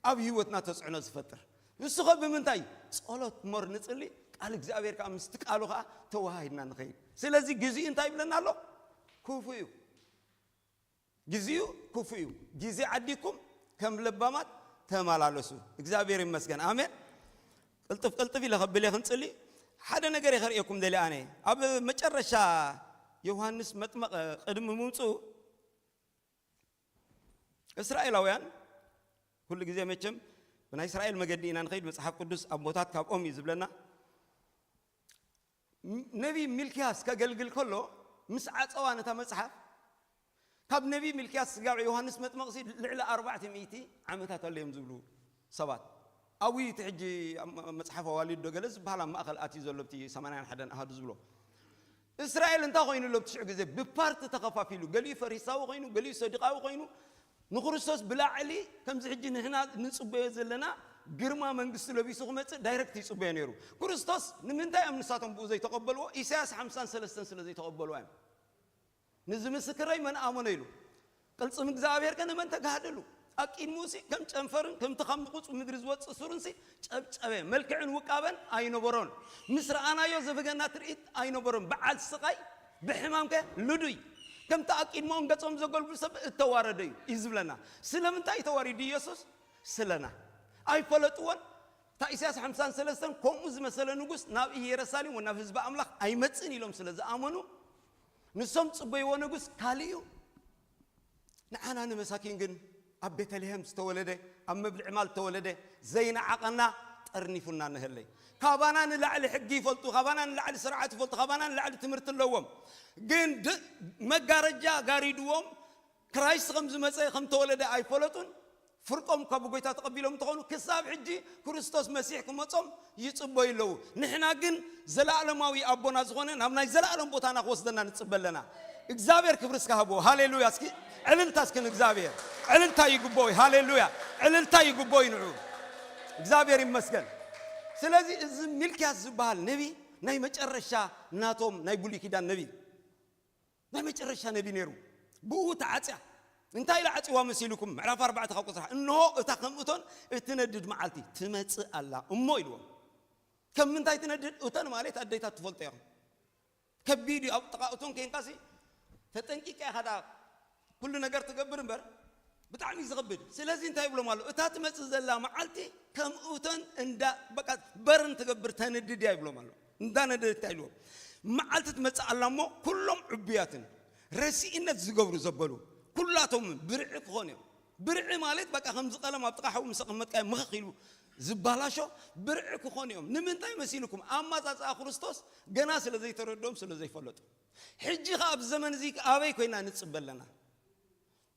ኣብ ህይወትና ተጽዕኖ ዝፈጥር። ንሱ ኸ ብምንታይ? ጸሎት እምበር ንጽሊ፣ ቃል እግዚኣብሔር ከዓ ምስቲ ቃሉ ከዓ ተወሃሂድና ንኸይድ። ስለዚ ግዜኡ እንታይ ይብለና ኣሎ? ክፉ እዩ። ግዜኡ ክፉ እዩ። ግዜ ዓዲኩም ከም ለባማት ተመላለሱ። እግዚኣብሔር ይመስገን። ኣሜን። ቅልጥፍ ቅልጥፍ ኢለ ከብል እየ ክንጽሊ። ሓደ ነገር እየ ከርእየኩም ደልየ ኣነ። ኣብ መጨረሻ ዮሃንስ መጥመቕ ቅድሚ ምምፅኡ እስራኤላውያን ኩሉ ግዜ መቸም ብናይ እስራኤል መገዲ ኢና ንኸይድ። መጽሓፍ ቅዱስ ኣቦታት ካብኦም እዩ ዝብለና። ም-፣ ነቢ ሚልክያስ ከገልግል ከሎ ምስ ዓጸዋ ነታ መጽሓፍ፣ ካብ ነቢ ሚልክያስ ስጋብ ዮሃንስ መጥመቕሲ ልዕሊ ኣርባዕተ ሚእቲ ዓመታት ኣሎ እዮም ዝብሉ ሰባት። ኣብኡ እዩ እቲ ሕጂ ኣብ መ-፣ መጽሓፍ ኣዋልድ ዶ ገለ ዝበሃል ኣብ ማእከል ኣትዩ ዘሎ፣ ኣብቲ ሰማንያን ሓደን ኣሃዱ ዝብሎ። እስራኤል እንታይ ኮይኑ ኣሎ? ኣብቲ ሽዑ ግዜ ብፓርቲ ተኸፋፊሉ፣ ገሊኡ ፈሪሳዊ ኮይኑ፣ ገሊኡ ሰዱቃዊ ኮይኑ፣ ንክርስቶስ ብላዕሊ ከምዚ ሕጂ ንሕና ንጽበዮ ዘለና ግርማ መንግስቲ ለቢሱ ክመጽእ ዳይረክት ይጽበዮ ነይሩ። ክርስቶስ ንምንታይ እዮም ንሳቶም ብኡ ዘይተቐበልዎ? ኢሳያስ ሓምሳን ሰለስተን ስለ ዘይተቐበልዎ እዮም። "ንዚ ምስክረይ መን ኣመኖ?" ኢሉ። "ቅልጽም እግዚኣብሔር ከ ንመን ተጋህደሉ?" ኣቂድሙሲ ከም ጨንፈርን ከምቲ ካብ ምቁጽ ምድሪ ዝወጽእ ሱርንሲ ጨብጨበ። መልክዕን ውቃበን ኣይነበሮን። ምስ ረኣናዮ ዘብገና ትርኢት ኣይነበሮን። በዓል ስቓይ፣ ብሕማም ከ ልዱይ። ከምቲ ኣቂድሞኦም ገጾም ዘገልግሉ ሰብ እተዋረደ እዩ፣ እዩ ዝብለና። ስለምንታይ ተዋሪዱ ኢየሱስ? ስለና። ኣይፈለጥዎን። እታ ኢሳያስ ሓምሳን ሰለስተን ከምኡ ዝመሰለ ንጉስ ናብ ኢየሩሳሌም ወይ ናብ ህዝቢ ኣምላኽ ኣይመጽእን ኢሎም ስለ ዝኣመኑ፣ ንሶም ጽበይዎ ንጉስ ካልእ እዩ። ንዓና ንመሳኪን ግን ኣብ ቤተልሔም ዝተወለደ፣ ኣብ መብልዒ ማል ዝተወለደ፣ ዘይነዓቐና ጠርኒፉና ንህለይ። ካባና ንላዕሊ ሕጊ ይፈልጡ፣ ካባና ንላዕሊ ስርዓት ይፈልጡ፣ ካባና ንላዕሊ ትምህርቲ ኣለዎም። ግን ድ-፣ መጋረጃ ጋሪድዎም ክራይስት ከም ዝመጸ ከም ተወለደ ኣይፈለጡን። ፍርቆም ካብ ጎይታ ተቐቢሎም እንተኾኑ ክሳብ ሕጂ ክርስቶስ መሲሕ ክመጾም ይጽበዩ ኣለዉ። ንሕና ግን ዘለኣለማዊ ኣቦና ዝኾነ ናብ ናይ ዘለኣለም ቦታና ክወስደና ንጽበ ኣለና። እግዚኣብሔር ክብሪ እስከ ሃብዎ። ሃሌሉያ። እስኪ ዕልልታ እስኪ ንእግዚኣብሔር። ዕልልታ ይግብኦ እዩ። ሃሌሉያ። ዕልልታ ይግብኦ እዩ ንዑ። እግዚኣብሔር ይመስገን። ስለዚ እዚ ሚልክያስ ዝበሃል ነቢ ናይ መጨረሻ ናቶም ናይ ብሉይ ኪዳን ነቢ፣ ናይ መጨረሻ ነቢ ነይሩ። ብኡ ተዓጽያ። እንታይ ኢሉ ዓጽዋ መሲልኩም? ምዕራፍ ኣርባዕተ ካብ ቁጽሪ ሓደ፣ "እንሆ እታ ከም እቶን እትነድድ መዓልቲ ትመጽእ ኣላ እሞ" ኢልዎም። ከም ምንታይ ትነድድ? እቶን ማለት ኣደይታት ትፈልጦ ኢኹም። ከቢድ እዩ። ኣብ ጥቓ እቶን ኬንካሲ ተጠንቂቃ ኢኻ ደኣ ኩሉ ነገር ትገብር እምበር፣ ብጣዕሚ እዩ ዝኸብድ። ስለዚ እንታይ ይብሎም ኣሎ? እታ ትመጽእ ዘላ መዓልቲ ከምኡተን እንዳ በቃ በርን ትገብር ተንድድ እያ ይብሎም ኣሎ። እንዳነደደት እያ ይብሎም። መዓልቲ ትመጽእ ኣላ እሞ ኩሎም ዕቡያትን ረሲእነት ዝገብሩ ዘበሉ ኩላቶም ብርዒ ክኾኑ እዮም። ብርዒ ማለት በቃ ከምዚ ቀለም ኣብ ጥቓ ሓዊ ምስ ኣቐመጥካዮ ምኽኽ ኢሉ ዝባላሾ ብርዒ ክኾኑ እዮም። ንምንታይ መሲልኩም? ኣማጻጽኣ ክርስቶስ ገና ስለ ዘይተረድኦም ስለ ዘይፈለጡ። ሕጂ ኸኣ ኣብዚ ዘመን እዚ ኣበይ ኮይና ንጽበ ኣለና?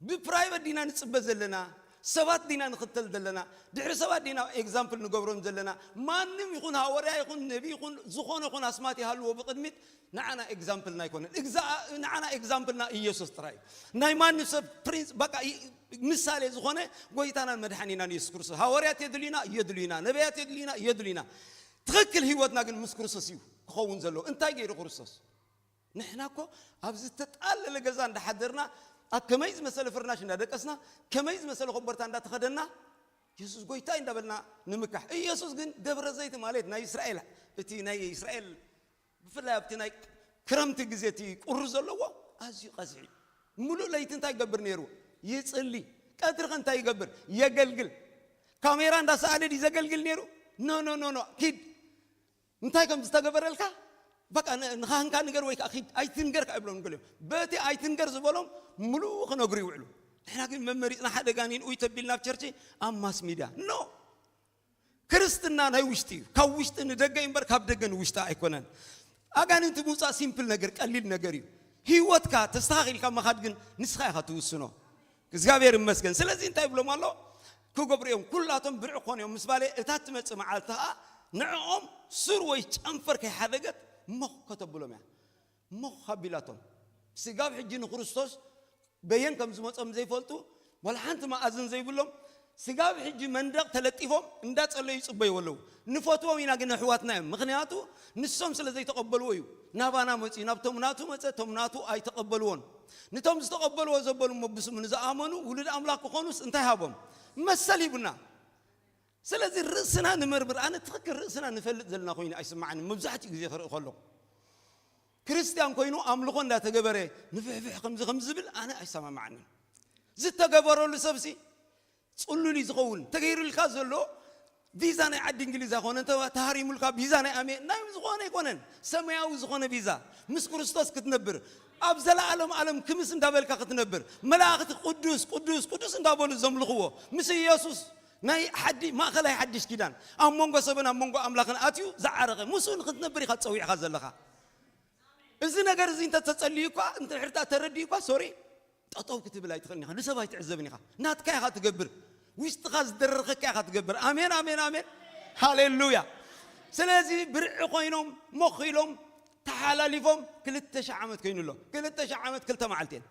ብፕራይቨት ዲና ንጽበ ዘለና? ሰባት ዲና ንኽተል ዘለና? ድሕሪ ሰባት ዲና ኤግዛምፕል ንገብሮም ዘለና? ማንም ይኹን ሃወርያ ይኹን ነቢ ይኹን ዝኾነ ይኹን ኣስማት ይሃልዎ ብቕድሚት ንዓና ኤግዛምፕልና ኣይኮነን። ንዓና ኤግዛምፕልና ኢየሱስ ጥራይ እዩ። ናይ ማንም ሰብ ፕሪንስ በቃ ምሳሌ ዝኾነ ጎይታናን መድሓኒናን ኢየሱስ ክርስቶስ። ሃወርያት የድልዩና? የድልዩና። ነቢያት የድልዩና? የድልዩና። ትኽክል ህይወትና ግን ምስ ክርስቶስ እዩ ክኸውን ዘለዎ። እንታይ ገይሩ ክርስቶስ? ንሕና እኮ ኣብ ዝተጣለለ ገዛ እንዳሓደርና ኣብ ከመይ ዝመሰለ ፍርናሽ እንዳደቀስና ከመይ ዝመሰለ ኮበርታ እንዳተኸደና የሱስ ጎይታይ እንዳበልና ንምካሕ። ኢየሱስ ግን ደብረ ዘይት ማለት ናይ እስራኤል እቲ ናይ እስራኤል ብፍላይ ኣብቲ ናይ ክረምቲ ግዜ እቲ ቁሪ ዘለዎ ኣዝዩ ቀዝሒ እዩ። ሙሉእ ለይቲ እንታይ ይገብር ነይሩ? ይጽሊ። ቀትሪ ከ እንታይ ይገብር? የገልግል። ካሜራ እንዳሰኣለ ድዩ ዘገልግል ነይሩ? ኖ ኖ ኖ ኖ ኪድ እንታይ ከም ዝተገበረልካ በቃ ንኻህንካ ንገር ወይ ከዓ ኪድ ኣይትንገር ከዓ ይብሎም ንገሊኦም። በቲ ኣይትንገር ዝበሎም ሙሉእ ክነግሩ ይውዕሉ። ንሕና ግን መመሪፅና ሓደ ጋኒን ኡይ ተቢልና ኣብ ቸርች ኣብ ማስ ሚድያ ኖ። ክርስትና ናይ ውሽጢ እዩ። ካብ ውሽጢ ንደገ እዩ እምበር ካብ ደገ ንውሽጢ ኣይኮነን። ኣጋንንቲ ምውፃእ ሲምፕል ነገር ቀሊል ነገር እዩ። ህይወትካ ተስተኻኺልካ ምኻድ ግን ንስኻ ኢኻ ትውስኖ። እግዚኣብሔር ይመስገን። ስለዚ እንታይ ይብሎም ኣሎ? ክገብሩ እዮም ኩላቶም ብርዒ ክኾኑ እዮም ምስ ባለ እታ ትመጽእ መዓልቲ ኸኣ ንዕኦም ሱር ወይ ጨንፈር ከይሓደገት ሞኽ ከተብሎም እያ። ሞኽ ኣቢላቶም ስጋብ ሕጂ ንክርስቶስ በየን ከም ዝመጾም ዘይፈልጡ ዋላ ሓንቲ መኣዝን ዘይብሎም ስጋብ ሕጂ መንደቕ ተለጢፎም እንዳጸለዩ ይጽበዩ ኣለዉ። ንፈትዎም ኢና ግን ኣሕዋትና እዮም። ምኽንያቱ ንሶም ስለ ዘይተቐበልዎ እዩ ናባና መጺኡ። ናብቶም ናቱ መጸ፣ እቶም ናቱ ኣይተቐበልዎን። ንቶም ዝተቐበልዎ ዘበሉ እሞ ብስሙ ንዝኣመኑ ውሉድ ኣምላኽ ክኾኑስ እንታይ ሃቦም? መሰል ሂቡና። ስለዚ ርእስና ንመርምር። ኣነ ትኽክል ርእስና ንፈልጥ ዘለና ኮይኑ ኣይስማዓንን። መብዛሕትኡ ግዜ ክርኢ ከለኹ ክርስትያን ኮይኑ ኣምልኾ እንዳተገበረ ንፍሕፍሕ ከምዚ ከምዚ ዝብል ኣነ ኣይሰማማዓንን። ዝተገበረሉ ሰብሲ ጽሉል እዩ ዝኸውን። ተገይሩልካ ዘሎ ቪዛ ናይ ዓዲ እንግሊዝ ኣይኮነን፣ ተሃሪሙልካ ቪዛ ናይ ኣሜ ናይ ዝኾነ ኣይኮነን። ሰማያዊ ዝኾነ ቪዛ ምስ ክርስቶስ ክትነብር ኣብ ዘለኣለም ኣለም ክምስ እንዳበልካ ክትነብር መላእኽቲ ቅዱስ ቅዱስ ቅዱስ እንዳበሉ ዘምልኽዎ ምስ ኢየሱስ ናይ ሓዲ ማእኸላይ ሓድሽ ኪዳን ኣብ መንጎ ሰብን ኣብ መንጎ ኣምላኽን ኣትዩ ዝዓረቐ ምስኡ ንክትነብር ኢኻ ጸዊዕኻ ዘለኻ። እዚ ነገር እዚ እንተተጸልዩ እኳ እንድሕር ተረድዩ እኳ ሶሪ ጠጠው ክትብል ኣይትኽእልን ኢኻ። ንሰብ ኣይትዕዘብን ኢኻ። ናትካ ኢኻ ትገብር። ውሽጥኻ ዝደረኸካ ኢኻ ትገብር። ኣሜን ኣሜን ኣሜን። ሃሌሉያ። ስለዚ ብርዒ ኮይኖም ሞኺሎም ተሓላሊፎም ክልተ ሺሕ ዓመት ኮይኑ ኣሎ። ክልተ ሺሕ ዓመት ክልተ መዓልቲ እየን።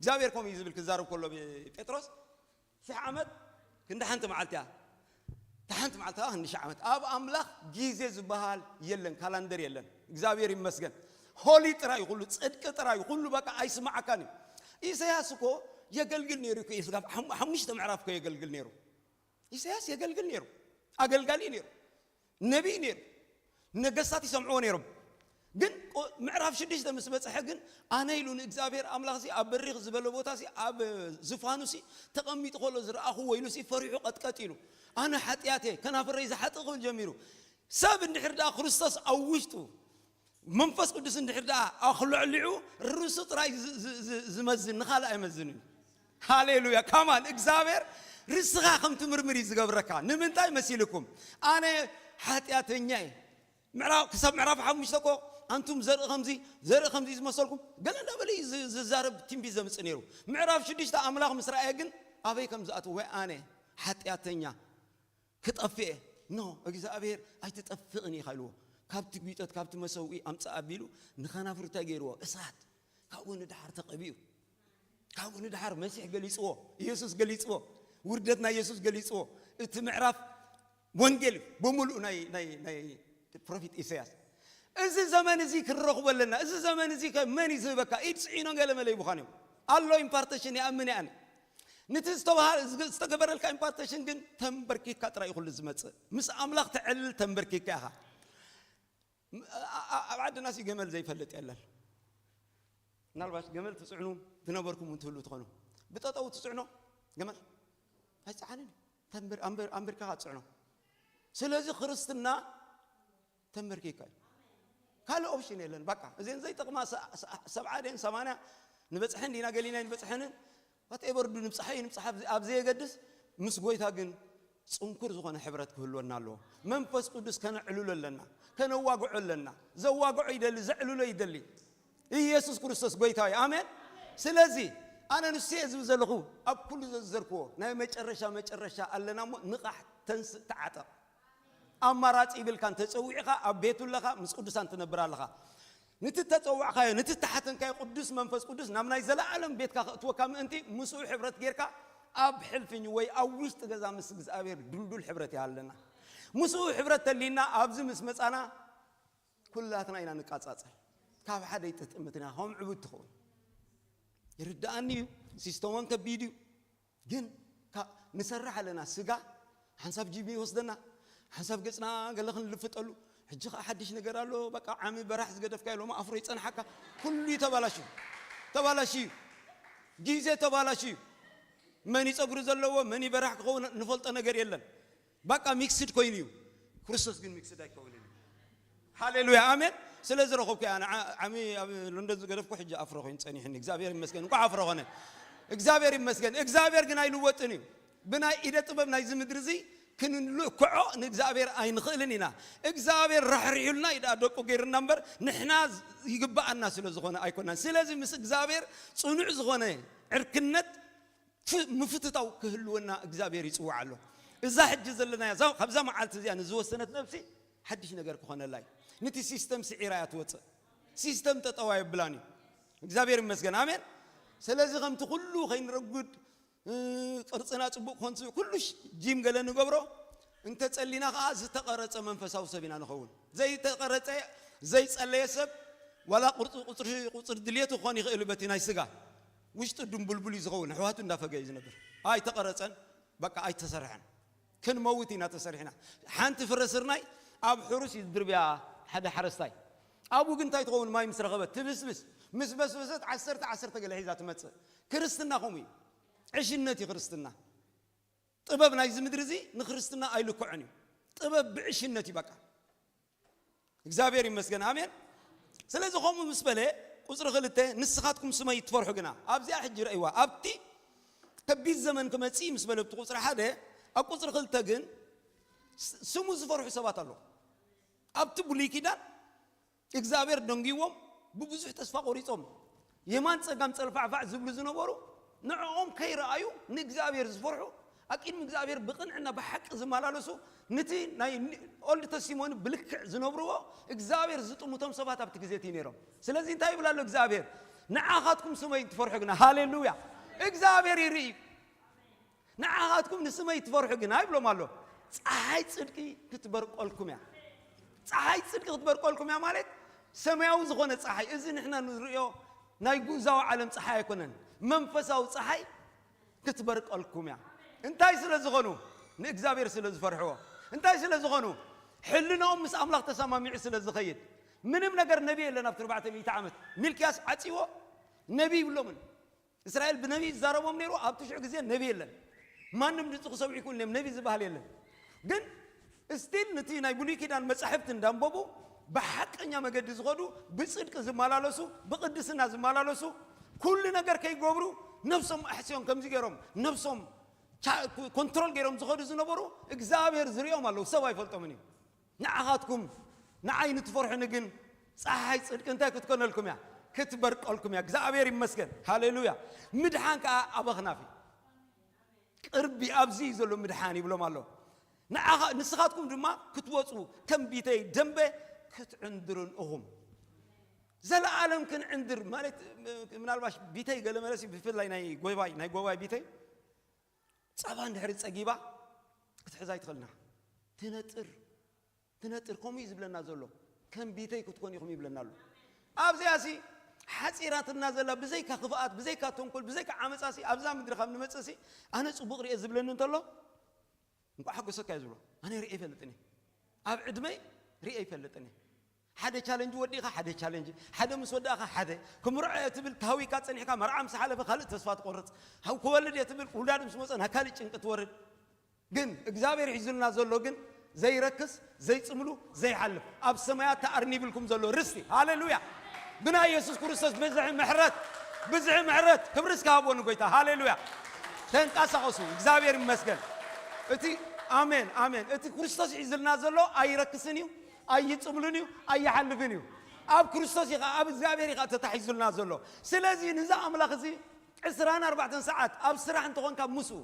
እግዚኣብሔር ከምኡ እዩ ዝብል ክዛረብ ከሎ ጴጥሮስ ሽሕ ዓመት ክንዲ ሓንቲ መዓልቲ እያ። እታ ሓንቲ መዓልቲ ከዓ ክንዲ ሽሕ ዓመት። ኣብ ኣምላኽ ግዜ ዝበሃል የለን፣ ካላንደር የለን። እግዚኣብሔር ይመስገን። ሆሊ ጥራይ ኩሉ፣ ጽድቂ ጥራይ ኩሉ፣ በቃ ኣይስማዓካን እዩ። ኢሳያስ እኮ የገልግል ነይሩ እኮ፣ ስጋብ ሓሙ- ሓሙሽተ ምዕራፍ እኮ የገልግል ነይሩ። ኢሳያስ የገልግል ነይሩ፣ ኣገልጋሊ ነይሩ፣ ነቢይ ነይሩ። ነገስታት ይሰምዕዎ ነይሮም። ግን ቆ- ምዕራፍ ሽዱሽተ ምስ በጽሐ ግን ኣነ ኢሉ ንእግዚኣብሔር ኣምላኽ ሲ ኣብ በሪኽ ዝበለ ቦታ ሲ ኣብ ዝፋኑ ሲ ተቐሚጡ ከሎ ዝረኣኹዎ ኢሉ ሲ ፈሪሑ ቀጥቀጥ ኢሉ ኣነ ሓጢኣት እየ ከናፍረይ ዝሓጥእ ክብል ጀሚሩ። ሰብ እንድሕር ደኣ ክርስቶስ ኣብ ውሽጡ መንፈስ ቅዱስ እንድሕር ደኣ ኣኽሎዕሊዑ ርእሱ ጥራይ ዝ- ዝ- ዝ- ዝመዝን ንኻልእ ኣይመዝንን። ሃሌሉያ። ካማን እግዚኣብሔር ርስኻ ከም ትምርምር እዩ ዝገብረካ። ንምንታይ መሲልኩም? ኣነ ሓጢኣተኛ እየ። ምዕራፍ ክሳብ ምዕራፍ ሓሙሽተ እኮ ኣንቱም ዘርኢ ከምዚ ዘርኢ ከምዚ ዝመሰልኩም ገለ እንዳበለ እዩ ዝ- ዝዛረብ ትንቢት ዘምጽእ ነይሩ። ምዕራፍ ሽዱሽተ ኣምላኽ ምስ ረኣየ ግን ኣበይ ከም ዝኣትው ወይ ኣነ ሓጢኣተኛ ክጠፍእ እየ። ኖ እግዚኣብሔር ኣይትጠፍእን ኢኻ ኢልዎ። ካብቲ ጒጠት ካብቲ መሰውኢ ኣምጽእ ኣቢሉ ንኸናፍሩ እንታይ ገይርዎ? እሳት ካብኡ ንድሓር ተቐቢኡ ካብኡ ንድሓር መሲሕ ገሊፅዎ ኢየሱስ ገሊፅዎ ውርደት ናይ ኢየሱስ ገሊፅዎ እቲ ምዕራፍ ወንጌል ብምሉእ ናይ ናይ ናይ ፕሮፌት ኢሳያስ እዚ ዘመን እዚ ክንረኽቦ ኣለና። እዚ ዘመን እዚ ከ መን እዩ ዝህበካ? ኢድ ፅዒኖ ገለ መለ ይብዃን እዮም ኣሎ ኢምፓርቴሽን ይኣምን እየ ኣነ። ንቲ ዝተባሃ- ዝተገበረልካ ኢምፓርቴሽን ግን ተንበርኪካ ጥራይ እዩ ኩሉ ዝመፅእ። ምስ ኣምላኽ ተዕልል ተንበርኪካ ኢኻ። ኣብ ዓድና ሲ ገመል ዘይፈልጥ የለን። ምናልባት ገመል ትፅዕኑ ዝነበርኩም እውን ትህሉ ትኾኑ። ብጠጠው ትፅዕኖ ገመል ኣይፀዓንን እዩ። ተንብር ኣንብር ኣንብርካ ትፅዕኖ። ስለዚ ክርስትና ተንበርኪካ እዩ። ካልእ ኦፕሽን የለን። በቃ እዚን ዘይጠቕማ ሰ- ሰ- ሰብዓ ደን ሰማንያ ንበፅሐን ዲና ገሊና ንበፅሐንን ዋትኤቨር ዱ ንብፅሓ እዩ ንብፅሓ ኣብ ዘ- ኣብ ዘየገድስ ምስ ጎይታ ግን ፅንኩር ዝኾነ ሕብረት ክህልወና ኣለዎ። መንፈስ ቅዱስ ከነዕልሎ ኣለና፣ ከነዋግዖ ኣለና። ዘዋግዖ ይደሊ፣ ዘዕልሎ ይደሊ። ኢየሱስ ክርስቶስ ጎይታ እዩ። ኣሜን። ስለዚ ኣነ ንሱ እየ ዝብል ዘለኹ ኣብ ኩሉ ዘዘርክዎ ናይ መጨረሻ መጨረሻ ኣለና እሞ ንቓሕ፣ ተንስእ፣ ተዓጠቕ። ኣማራፂ ይብልካን ተፀዊዕኻ ኣብ ቤቱ ኣለኻ ምስ ቅዱሳን ትነብር ኣለኻ። ንቲ ተፀዋዕካዮ ንቲ ተሓተንካዮ ቅዱስ መንፈስ ቅዱስ ናብ ናይ ዘለኣለም ቤትካ ከእትወካ ምእንቲ ምስኡ ሕብረት ጌርካ ኣብ ሕልፍኝ ወይ ኣብ ውሽጢ ገዛ ምስ እግዚኣብሔር ድልዱል ሕብረት ይሃለና። ምስኡ ሕብረት ተሊና ኣብዚ ምስ መፃና ኩላትና ኢና ንቃፃፀል። ካብ ሓደ ይጥጥምት ኢና ከም ዕቡድ ትኸውን። ይርድኣኒ እዩ። ሲስተሞም ከቢድ እዩ። ግን ንሰርሕ ኣለና። ስጋ ሓንሳብ ጂም ይወስደና፣ ሓንሳብ ገፅና ገለ ክንልፍጠሉ። ሕጂ ከዓ ሓድሽ ነገር ኣሎ። በቃ ዓሚ በራሕ ዝገደፍካ ሎማ ኣፍሮ ይፀንሓካ። ኩሉ ተባላሽ እዩ። ተባላሽ እዩ። ግዜ ተባላሽ እዩ። መን ፀጉሪ ዘለዎ መን በራሕ ክኸውን ንፈልጦ ነገር የለን። በቃ ሚክስድ ኮይኑ እዩ። ክርስቶስ ግን ሚክስድ ኣይከውንን እዩ። ሃሌሉያ ኣሜን። ስለ ዝረኸብኩ እያ ዓሚ ኣብ ሎንደን ዝገደፍኩ ሕጂ ኣፍሮ ኮይኑ ፀኒሕኒ። እግዚኣብሔር ይመስገን። እንኳዕ ኣፍሮ ኾነ። እግዚኣብሔር ይመስገን። እግዚኣብሔር ግን ኣይልወጥን እዩ። ብናይ ኢደ ጥበብ ናይዚ ምድሪ እዚ ክንልክዖ ንእግዚኣብሔር ኣይንኽእልን ኢና። እግዚኣብሔር ራሕሪሑልና እዩ ደኣ ደቁ ገይርና እምበር ንሕና ይግብኣና ስለ ዝኾነ ኣይኮናን። ስለዚ ምስ እግዚኣብሔር ፅኑዕ ዝኾነ ዕርክነት ምፍትታው ክህልወና እግዚኣብሔር ይፅዋዕ ኣሎ። እዛ ሕጂ ዘለናያ ካብዛ መዓልቲ እዚኣ ንዝወሰነት ነብሲ ሓድሽ ነገር ክኾነላ እዩ። ንቲ ሲስተም ስዒራ እያ ትወፅእ። ሲስተም ጠጠዋ የብላን እዩ። እግዚኣብሔር ይመስገን። ኣሜን። ስለዚ ከምቲ ኩሉ ከይንረጉድ ቅርፅና ፅቡቅ ኮንት ኩሉ ጂም ገለ ንገብሮ እንተፀሊና ከዓ ዝተቀረፀ መንፈሳዊ ሰብ ኢና ንኸውን። ዘይተቀረፀ ዘይፀለየ ሰብ ዋላ ቁፅሪ ድልየቱ ክኾን ይኽእል በቲ ናይ ስጋ ውሽጡ ድንቡልቡል እዩ ዝኸውን። ኣሕዋቱ እንዳፈገ እዩ ዝነብር። ኣይተቐረፀን፣ በቃ ኣይተሰርሐን። ክንመውት ኢና ተሰሪሕና። ሓንቲ ፍረ ስርናይ ኣብ ሕሩስ እዩ ዝድርብያ ሓደ ሓረስታይ። ኣብኡ ግን እንታይ ትኸውን? ማይ ምስ ረኸበት ትብስብስ። ምስ በስበሰት ዓሰርተ ዓሰርተ ገለ ሒዛ ትመፅእ። ክርስትና ከምኡ እዩ። ዕሽነት እዩ ክርስትና። ጥበብ ናይዚ ምድሪ እዚ ንክርስትና ኣይልክዖን እዩ። ጥበብ ብዕሽነት እዩ በቃ። እግዚኣብሔር ይመስገን። ኣሜን። ስለዚ ከምኡ ምስ በለ ቁፅሪ ክልተ ንስኻትኩም ስመይ ትፈርሑ ግና ኣብዚኣ ሕጂ ረእይዋ ኣብቲ ከቢድ ዘመን ክመፅእ ምስ በለ ኣብቲ ቁፅሪ ሓደ ኣብ ቁፅሪ ክልተ ግን ስሙ ዝፈርሑ ሰባት ኣለዉ። ኣብቲ ብሉይ ኪዳን እግዚኣብሔር ደንጊዎም ብብዙሕ ተስፋ ቆሪፆም የማን ፀጋም ፀልፋዕፋዕ ዝብሉ ዝነበሩ ንዕኦም ከይረኣዩ ንእግዚኣብሔር ዝፈርሑ ኣብ ቅድሚ እግዚኣብሔር ብቕንዕና ብሓቂ ዝመላለሱ ንቲ ናይ ኦልድ ተስቲሞኒ ብልክዕ ዝነብርዎ እግዚኣብሔር ዝጥምቶም ሰባት ኣብቲ ግዜ እቲ ነይሮም። ስለዚ እንታይ ይብል ኣሎ እግዚኣብሔር? ንዓኻትኩም ስመይ ትፈርሑ ግና። ሃሌሉያ። እግዚኣብሔር ይርኢ። ንዓኻትኩም ንስመይ ትፈርሑ ግና ይብሎም ኣሎ። ፀሓይ ፅድቂ ክትበርቀልኩም እያ። ፀሓይ ፅድቂ ክትበርቀልኩም እያ ማለት ሰማያዊ ዝኾነ ፀሓይ፣ እዚ ንሕና ንሪኦ ናይ ጉዛዊ ዓለም ፀሓይ ኣይኮነን። መንፈሳዊ ፀሓይ ክትበርቀልኩም እያ። እንታይ ስለ ዝኾኑ? ንእግዚኣብሔር ስለ ዝፈርሕዎ። እንታይ ስለ ዝኾኑ? ሕልናኦም ምስ ኣምላኽ ተሰማሚዑ ስለ ዝኸይድ። ምንም ነገር ነቢ የለን ኣብቲ ኣርባዕተ ሚእቲ ዓመት። ሚልክያስ ዓፂዎ ነቢ ይብሎምን። እስራኤል ብነቢ ይዛረቦም ነይሩ። ኣብቲ ሽዑ ግዜ ነቢ የለን። ማንም ድምፂ ክሰምዑ ይክእሉ እዮም። ነቢ ዝበሃል የለን። ግን ስቲል ንቲ ናይ ብሉይ ኪዳን መጻሕፍቲ እንዳንበቡ ብሓቀኛ መገዲ ዝኸዱ ብጽድቂ ዝመላለሱ ብቅድስና ዝመላለሱ ኩሉ ነገር ከይገብሩ ነብሶም ኣሕስዮም ከምዚ ገይሮም ነብሶም ኮንትሮል ገይሮም ዝኸዱ ዝነበሩ እግዚኣብሔር ዝሪኦም ኣለዉ። ሰብ ኣይፈልጦምን እዩ። ንዓኻትኩም ንዓይ ንትፈርሑኒ ግን ፀሓይ ፅድቂ እንታይ ክትኮነልኩም እያ? ክትበርቀልኩም እያ። እግዚኣብሔር ይመስገን። ሃሌሉያ። ምድሓን ከዓ ኣብ ኣኽናፊ ቅርቢ ኣብዚ እዩ ዘሎ ምድሓን ይብሎም ኣሎ። ንስኻትኩም ድማ ክትወፁ ከም ቢተይ ደንበ ክትዕንድሩን እኹም ዘለዓለም ክንዕንድር ማለት ምናልባሽ ቢተይ ገለመለሲ ብፍላይ ናይ ጎባይ ናይ ጎባይ ቢተይ ጸባ እንድሕሪ ጸጊባ ክትሕዛ ኣይትኽእልና። ትነጥር ትነጥር ከምኡ እዩ ዝብለና ዘሎ። ከም ቢተይ ክትኮን ኢኹም ይብለና ኣሎ። ኣብዚኣ ሲ ሓጺራትና ዘላ ብዘይካ ክፍኣት ብዘይካ ተንኮል ብዘይካ ዓመፃ ሲ ኣብዛ ምድሪ ካብ ንመፅእ ሲ ኣነ ፅቡቅ ርኤ ዝብለኒ እንተሎ እንኳ ሓጎሰካ እዩ ዝብሎ። ኣነ ርኤ ይፈልጥኒ ኣብ ዕድመይ ርኤ ይፈልጥኒ ሓደ ቻለንጅ ወዲኻ ሓደ ቻለንጅ፣ ሓደ ምስ ወዳእኻ ሓደ። ክምርዖ እየ ትብል፣ ተሃዊካ ጸኒሕካ፣ መርዓ ምስ ሓለፈ ካልእ ተስፋ ትቆርጽ። ሃው ክወልድ እየ ትብል፣ ውላድ ምስ መጸ ናብ ካልእ ጭንቂ ትወርድ። ግን እግዚኣብሔር ሒዙልና ዘሎ ግን ዘይረክስ፣ ዘይጽምሉ፣ ዘይሓልፍ፣ ኣብ ሰማያት ተኣርኒብልኩም ዘሎ ርስቲ። ሃሌሉያ! ብናይ የሱስ ክርስቶስ ብዝሒ ምሕረት፣ ብዝሒ ምሕረት። ክብሪ እስከ ሃብዎ ንጎይታ። ሃሌሉያ! ተንቀሳቐሱ። እግዚኣብሔር ይመስገን። እቲ ኣሜን፣ ኣሜን። እቲ ክርስቶስ ሒዝልና ዘሎ ኣይረክስን እዩ፣ ኣይጽምሉን እዩ፣ ኣይሓልፍን እዩ። ኣብ ክርስቶስ ኢኻ፣ ኣብ እግዚኣብሔር ኢኻ ተታሒዙልና ዘሎ። ስለዚ ንዚ ኣምላኽ እዚ ዕስራን ኣርባዕተን ሰዓት ኣብ ስራሕ እንተኾንካ ምስኡ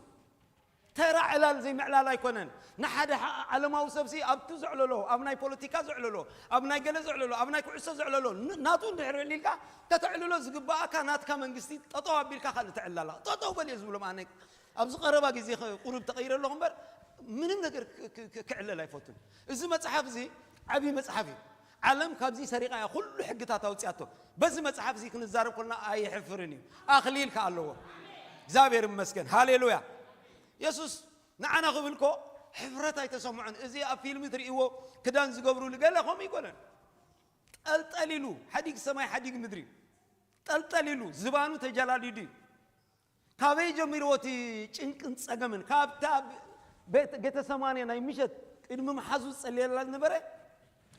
ተራ ዕላል ዘይምዕላል ኣይኮነን። ንሓደ ሓ-፣ ዓለማዊ ሰብሲ ኣብቲ ዘዕለሎ፣ ኣብ ናይ ፖለቲካ ዘዕለሎ፣ ኣብ ናይ ገለ ዘዕለሎ፣ ኣብ ናይ ኩዕሶ ዘዕለሎ፣ ን-፣ ናቱ እንድሕር ዕሊልካ ከተዕልሎ ዝግባኣካ ናትካ መንግስቲ ጠጠው ኣቢልካ ካልእ ተዕላላ። ጠጠው በል እየ ዝብሎም ኣነ። ኣብዚ ቀረባ ግዜ ከ-፣ ቁሩብ ተቐይረ ኣለኹ እምበር ምንም ነገር ክ-፣ ክ-፣ ክ-፣ ክዕለል ኣይፈቱን። እዚ መጽሓፍ እዚ ዓብዪ መጽሓፍ እዩ። ዓለም ካብዚ ሰሪቓ እያ ኩሉ ሕግታት ኣውፅያቶ። በዚ መጽሓፍ እዚ ክንዛረብ ከለና ኣይሕፍርን እዩ። ኣኽሊል ከኣ ኣለዎ። እግዚኣብሔር ይመስገን። ሃሌሉያ። የሱስ ንዓና ክብል እኮ ሕፍረት ኣይተሰምዖን። እዚ ኣብ ፊልም ትርእይዎ ክዳን ዝገብሩሉ ገለ ከምኡ ይኮነን። ጠልጠል ኢሉ ሓዲግ ሰማይ ሓዲግ ምድሪ ጠልጠል ኢሉ ዝባኑ ተጀላሊዱ እዩ። ካበይ ጀሚርዎ እቲ ጭንቅን ጸገምን? ካብታ ቤት ጌተሰማኔ ናይ ምሸት ቅድሚ መሓዙ ዝጸልየላ ዝነበረ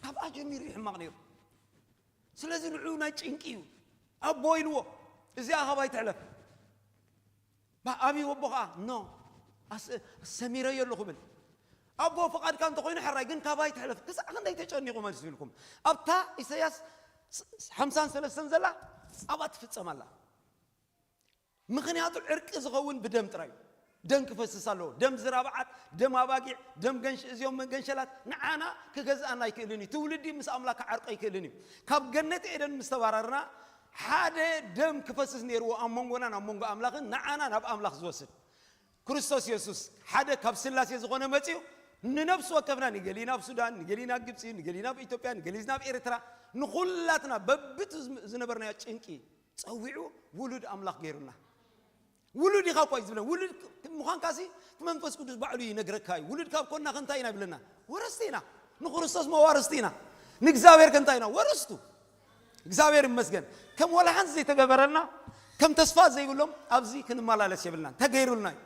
ካብኣ ጀሚሩ እዩ ሕማቕ ነይሩ። ስለዚ ንዑ ናይ ጭንቂ እዩ። ኣቦ ኢልዎ እዚኣ ካባይ ትሕለፍ። ባ-፣ ኣብይ ወቦ ኸዓ ኖ ኣስ-፣ ሰሚረዮ ኣለኹ ብል። ኣቦ ፍቓድካ እንተኾይኑ ሕራይ ግን ካባይ ትሕለፍ። ክሳዕ ክንደይ ተጨኒቑ መልሲ ኢልኩም። ኣብታ ኢሳያስ ስ-፣ ስ-፣ ሓምሳን ሰለስተን ዘላ ኣብኣ ትፍጸም ኣላ። ምኽንያቱ ዕርቂ ዝኸውን ብደም ጥራይ እዩ። ደም ክፈስስ ኣለዎ። ደም ዝራብዓት፣ ደም ኣባጊዕ፣ ደም ገንሽ-፣ እዚኦም ገንሸላት ንዓና ክገዝኣና ኣይክእልን እዩ። ትውልዲ ምስ ኣምላኽ ክዓርቆ ኣይክእልን እዩ። ካብ ገነት ኤደን ምስ ተባረርና ሓደ ደም ክፈስስ ነይርዎ ኣብ መንጎናን ኣብ መንጎ ኣምላኽን ንዓና ናብ ኣምላኽ ዝወስድ። ክርስቶስ የሱስ ሓደ ካብ ስላሴ ዝኾነ መጺኡ ንነፍሲ ወከፍና ንገሊና ኣብ ሱዳን፣ ንገሊና ኣብ ግብጺ፣ ንገሊና ኣብ ኢትዮጵያ፣ ንገሊና ኣብ ኤርትራ፣ ንኹላትና በብቲ ዝም-፣ ዝነበርናዮ ጭንቂ ጸዊዑ ውሉድ ኣምላኽ ገይሩና። ውሉድ ኢኻ እኳ እዩ ዝብለና። ውሉድ ክ-፣ ምዃንካሲ እቲ መንፈስ ቅዱስ ባዕሉ ይነግረካ እዩ። ውሉድ ካብ ኮንና ከ እንታይ ኢና ይብለና? ወረስቲ ኢና። ንክርስቶስ መዋርስቲ ኢና። ንእግዚኣብሔር ከ እንታይ ኢና? ወረስቱ። እግዚኣብሔር ይመስገን። ከም ወላ ሓንቲ ዘይተገበረልና፣ ከም ተስፋ ዘይብሎም ኣብዚ ክንመላለስ የብልናን። ተገይሩልና እዩ።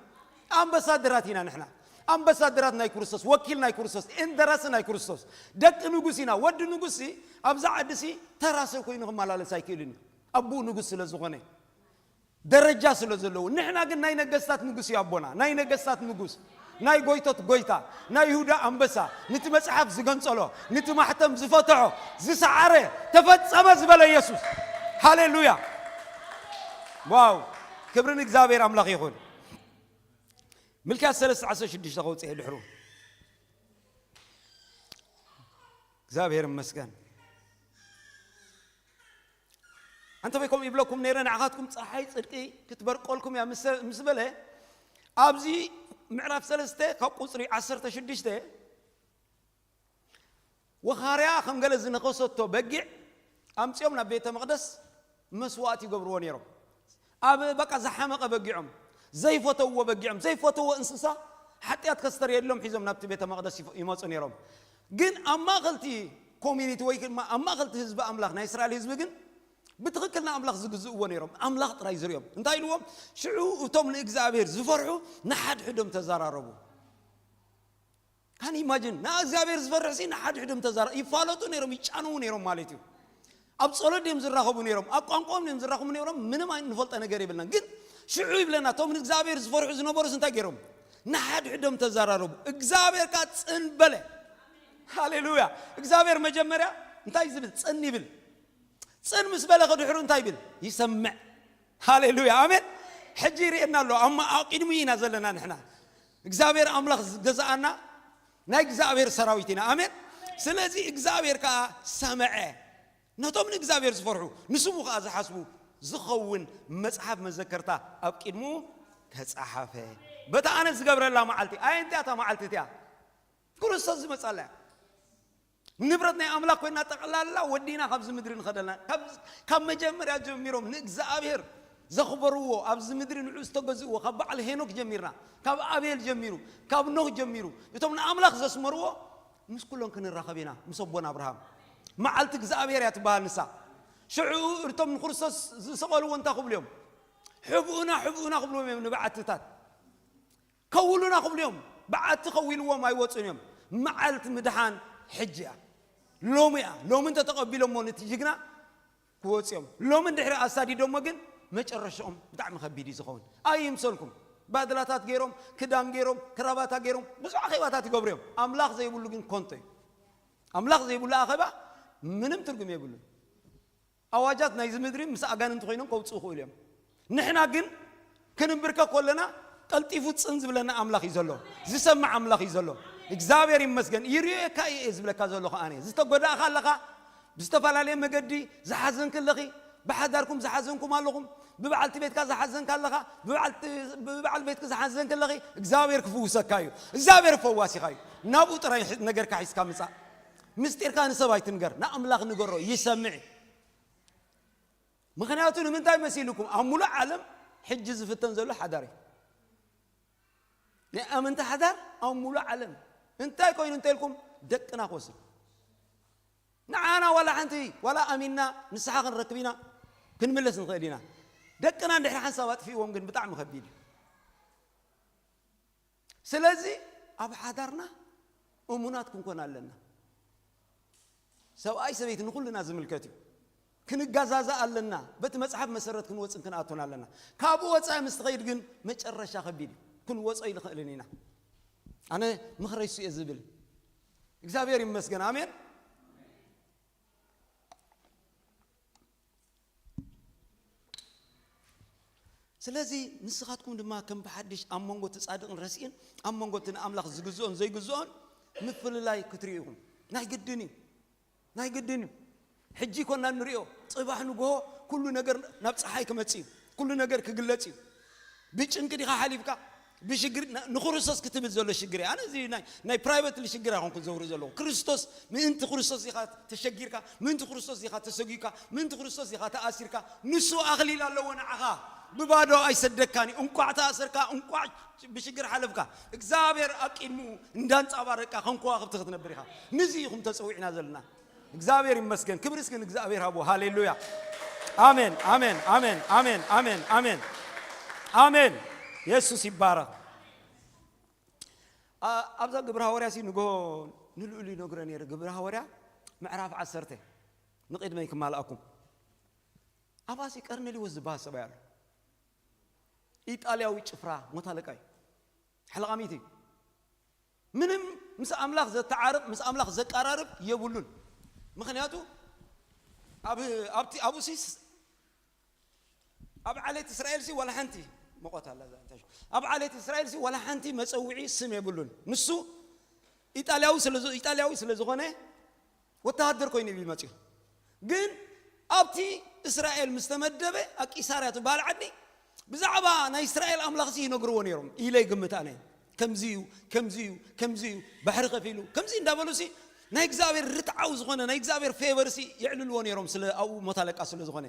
ኣምባሳደራት ኢና ንሕና። ኣምባሳደራት ናይ ክርስቶስ፣ ወኪል ናይ ክርስቶስ፣ ኤንደራሲ ናይ ክርስቶስ። ደቂ ንጉስ ኢና። ወዲ ንጉስ ሲ ኣብዛ ዓዲ ሲ ተራ ሰብ ኮይኑ ክመላለስ ኣይክእልን እዩ። ኣቦኡ ንጉስ ስለ ዝኾነ። ደረጃ ስለ ዘለዎ። ንሕና ግን ናይ ነገስታት ንጉስ እዩ ኣቦና። ናይ ነገስታት ንጉስ፣ ናይ ጎይቶት ጎይታ፣ ናይ ይሁዳ ኣንበሳ፣ ነቲ መጽሓፍ ዝገንጸሎ፣ ነቲ ማሕተም ዝፈትሖ፣ ዝሰዓረ፣ ተፈጸመ ዝበለ የሱስ። ሃሌሉያ። ዋው። ክብሪ ንእግዚኣብሔር ኣምላኽ ይኹን። ሚልክያስ ሰለስተ ዓሰርተ ሽዱሽተ ከውጽኤ ድሕሩ። እግዚኣብሔር ይመስገን። ኣንተ በይ ከምኡ ይብለኩም ነይረ፣ ንዓኻትኩም ፀሓይ ጽድቂ ክትበርቀልኩም እያ ምስ፣ ምስ በለ፣ ኣብዚ ምዕራፍ ሰለስተ ካብ ቁፅሪ ዓሰርተ ሽዱሽተ፣ ወኻርያ ከም ገለ ዝነኸሰቶ በጊዕ ኣምጺኦም ናብ ቤተ መቕደስ መስዋእቲ ይገብርዎ ነይሮም። ኣብ በቃ ዝሓመቐ በጊዖም፣ ዘይፈተውዎ በጊዖም፣ ዘይፈተውዎ እንስሳ፣ ሓጢኣት ከስተርእየሎም ሒዞም ናብቲ ቤተ መቕደስ ይፈ-፣ ይመጹ ነይሮም። ግን ኣብ ማእከልቲ ኮሚኒቲ ወይ ድማ ኣብ ማእከልቲ ህዝቢ ኣምላኽ፣ ናይ እስራኤል ህዝቢ ግን ብትኽክል ንኣምላኽ ዝግዝእዎ ነይሮም። ኣምላኽ ጥራይ ዝርእዮም። እንታይ ኢልዎም? ሽዑ እቶም ንእግዚኣብሔር ዝፈርሑ ንሓድሕዶም ተዘራረቡ። ካን ኢማጂን? ንእግዚኣብሔር ዝፈርሕ ሲ ንሓድሕዶም ተዛራ-፣ ይፋለጡ ነይሮም፣ ይጫነዉ ነይሮም ማለት እዩ። ኣብ ጸሎት ድዮም ዝራኸቡ ነይሮም፣ ኣብ ቋንቋኦም ድዮም ዝራኸቡ ነይሮም፣ ምንም ኣይ-፣ ንፈልጦ ነገር የብልናን። ግን ሽዑ ይብለና፣ እቶም ንእግዚኣብሔር ዝፈርሑ ዝነበሩስ እንታይ ገይሮም? ንሓድሕዶም ተዛራረቡ። እግዚኣብሔር ከኣ ጽን በለ። ሃሌሉያ። እግዚኣብሔር መጀመርያ እንታይ ዝብል? ጽን ይብል። ጽን ምስ በለ ከ ድሕሩ እንታይ ይብል? ይሰምዕ። ሃሌሉያ፣ ኣሜን። ሕጂ ይርእየና ኣሎ። ኣብ ማ-፣ ኣብ ቅድሚኡ ኢና ዘለና ንሕና። እግዚኣብሔር ኣምላኽ ዝገዝኣና ናይ እግዚኣብሔር ሰራዊት ኢና። ኣሜን። ስለዚ እግዚኣብሔር ከኣ ሰምዐ። ነቶም ንእግዚኣብሔር ዝፈርሑ፣ ንስሙ ከኣ ዝሓስቡ ዝኸውን መጽሓፍ መዘከርታ ኣብ ቅድሚኡ ተጻሓፈ። በታ ኣነ ዝገብረላ መዓልቲ፣ ኣየንቲያ እታ መዓልቲ እቲኣ? ክርስቶስ ዝመጻላ እያ። ንብረት ናይ ኣምላኽ ኮይና ጠቕላላ ወዲና ካብዚ ምድሪ ንኸደልና። ካብ፣ ካብ መጀመርያ ጀሚሮም ንእግዚኣብሔር ዘኽበርዎ፣ ኣብዚ ምድሪ ንዑ ዝተገዝእዎ፣ ካብ በዓል ሄኖክ ጀሚርና፣ ካብ ኣቤል ጀሚሩ፣ ካብ ኖህ ጀሚሩ፣ እቶም ንኣምላኽ ዘስመርዎ፣ ምስ ኩሎም ክንራኸብ ኢና፣ ምስ ኣቦና ኣብርሃም። መዓልቲ እግዚኣብሔር እያ ትበሃል ንሳ። ሽዑ እቶም ንክርስቶስ ዝሰቐልዎ እንታይ ክብሉ እዮም? ሕብኡና፣ ሕብኡና ክብልዎም እዮም ንበዓትታት። ከውሉና ክብሉ እዮም። በዓቲ ከዊልዎም ኣይወፁን እዮም። መዓልቲ ምድሓን ሕጂ እያ። ሎሚ እያ። ሎሚ እንተተቐቢሎሞ ነቲ ጅግና ክወፁ እዮም። ሎሚ እንድሕሪ ኣሳዲዶሞ ግን መጨረሻኦም ብጣዕሚ ከቢድ እዩ ዝኸውን። ኣይምሰልኩም። ባድላታት ገይሮም፣ ክዳን ገይሮም፣ ክራባታ ገይሮም፣ ብዙሕ ኣኼባታት ይገብሩ እዮም። ኣምላኽ ዘይብሉ ግን ኮንቶ እዩ። ኣምላኽ ዘይብሉ ኣኼባ ምንም ትርጉም የብሉን። ኣዋጃት ናይዚ ምድሪ ምስ ኣጋንንቲ ኮይኖም ከውፅኡ ይኽእሉ እዮም። ንሕና ግን ክንንብርከ ከለና ቀልጢፉ ፅን ዝብለና ኣምላኽ እዩ ዘሎ። ዝሰምዕ ኣምላኽ እዩ ዘሎ። እግዚኣብሔር ይመስገን። ይርእየካ እየ ዝብለካ ዘለኹ ኣነ። ዝተጎዳእካ ኣለኻ፣ ብዝተፈላለየ መገዲ ዝሓዘንክ ኣለኺ፣ ብሓዳርኩም ዝሓዘንኩም ኣለኹም፣ ብበዓልቲ ቤትካ ዝሓዘንካ ኣለኻ፣ ብበዓልቲ- ብበዓል ቤትክ ዝሓዘንክ ኣለኺ። እግዚኣብሔር ክፍውሰካ እዩ። እግዚኣብሔር ፈዋሲኻ እዩ። ናብኡ ጥራይ ሕ- ነገርካ ሒዝካ ምጻእ። ምስጢርካ ንሰብ ኣይትንገር፣ ንኣምላኽ ንገሮ፣ ይሰምዕ። ምኽንያቱ ንምንታይ መሲልኩም? ኣብ ሙሉእ ዓለም ሕጂ ዝፍተን ዘሎ ሓዳር እዩ። ናይ ኣመንቲ ሓዳር ኣብ ሙሉእ ዓለም እንታይ ኮይኑ እንተልኩም፣ ደቅና ክወስድ። ንዓና ዋላ ሓንቲ፣ ዋላ ኣሚንና ንስሓ ክንረክብ ኢና፣ ክንምለስ ንኽእል ኢና። ደቅና እንድሕሪ ሓንሳብ ኣጥፊእዎም ግን ብጣዕሚ ከቢድ እዩ። ስለዚ ኣብ ሓዳርና እሙናት ክንኮን ኣለና። ሰብኣይ ሰበይቲ ንኹልና ዝምልከት እዩ። ክንጋዛዛ ኣለና። በቲ መጽሓፍ መሰረት ክንወፅን ክንኣቱን ኣለና። ካብኡ ወፃኢ ምስ ትኸይድ ግን መጨረሻ ከቢድ እዩ። ክንወፆ ይንኽእልን ኢና። ኣነ ምኽረይ እሱ እየ ዝብል። እግዚኣብሔር ይመስገን። ኣሜን። ስለዚ ንስኻትኩም ድማ ከም ብሓድሽ ኣብ መንጎ እቲ ጻድቕን ረሲእን ኣብ መንጎ እቲ ንኣምላኽ ዝግዝኦን ዘይግዝኦን ምፍልላይ ክትርእዩ ኢኹም። ናይ ግድን እዩ። ናይ ግድን እዩ። ሕጂ ይኮና ንሪኦ፣ ጽባሕ ንግሆ ኩሉ ነገር ናብ ጸሓይ ክመጽእ እዩ። ኩሉ ነገር ክግለጽ እዩ። ብጭንቂ ዲኻ ሓሊፍካ? ብሽግር ንክርስቶስ ክትብል ዘሎ ሽግር እየ። ኣነ እዚ ናይ ናይ ፕራይቨትሊ ሽግር ኣይኮንኩን ዘውሪ ዘለኹ። ክርስቶስ ምእንቲ ክርስቶስ ኢኻ ተሸጊርካ፣ ምእንቲ ክርስቶስ ኢኻ ተሰጊካ፣ ምእንቲ ክርስቶስ ኢኻ ተኣሲርካ። ንሱ ኣኽሊል ኣለዎ ንዓኻ። ብባዶ ኣይሰደካን እዩ። እንቋዕ ተኣሰርካ፣ እንቋዕ ብሽግር ሓለፍካ። እግዚኣብሔር ኣብ ቅድሚኡ እንዳንጻባረቅካ ከም ከዋኽብቲ ክትነብር ኢኻ። ንዚ ኢኹም ተጸዊዕና ዘለና። እግዚኣብሔር ይመስገን። ክብሪ እስኪ ንእግዚኣብሔር ሃቡ። ሃሌሉያ። ኣሜን፣ ኣሜን፣ ኣሜን፣ ኣሜን፣ ኣሜን፣ ኣሜን፣ ኣሜን። የሱስ ይባረኽ። ኣ- ኣብዛ ግብረ ሃዋርያ ሲ ንጎ ንልኡል ይነግሮ ነይሩ። ግብረ ሃዋርያ ምዕራፍ ዓሰርተ ንቕድመይ ክማልኣኩም። ኣብኣ ሲ ቀርኔሌዎስ ዝበሃል ሰብኣይ ኣሎ። ኢጣልያዊ ጭፍራ ሞት ኣለቃ እዩ። ሓለቓ ሚት እዩ። ምንም ምስ ኣምላኽ ዘተዓርቕ፣ ምስ ኣምላኽ ዘቀራርብ የብሉን። ምኽንያቱ ኣብ ኣብቲ ኣብኡ ሲ ኣብ ዓሌት እስራኤል ሲ ዋላ ሓንቲ መቆት ኣላ እዛ እንታይ ሽሙ? ኣብ ዓሌት እስራኤል ሲ ዋላ ሓንቲ መጸውዒ ስም የብሉን። ንሱ ኢጣልያዊ ስለ ኢጣልያዊ ስለ ዝኾነ ወተሃደር ኮይኑ እዩ መጺኡ። ግን ኣብቲ እስራኤል ምስ ተመደበ ኣብ ቂሳርያ ትበሃል ዓዲ ብዛዕባ ናይ እስራኤል ኣምላኽ ሲ ይነግርዎ ነይሮም ኢለ ይግምት ኣነ። ከምዚ እዩ፣ ከምዚ እዩ፣ ከምዚ እዩ፣ ባሕሪ ከፊሉ ከምዚ እንዳበሉ ሲ ናይ እግዚኣብሔር ርትዓዊ ዝኾነ ናይ እግዚኣብሔር ፌቨር ሲ የዕልልዎ ነይሮም፣ ስለ ኣብኡ ሞት ኣለቃ ስለ ዝኾነ።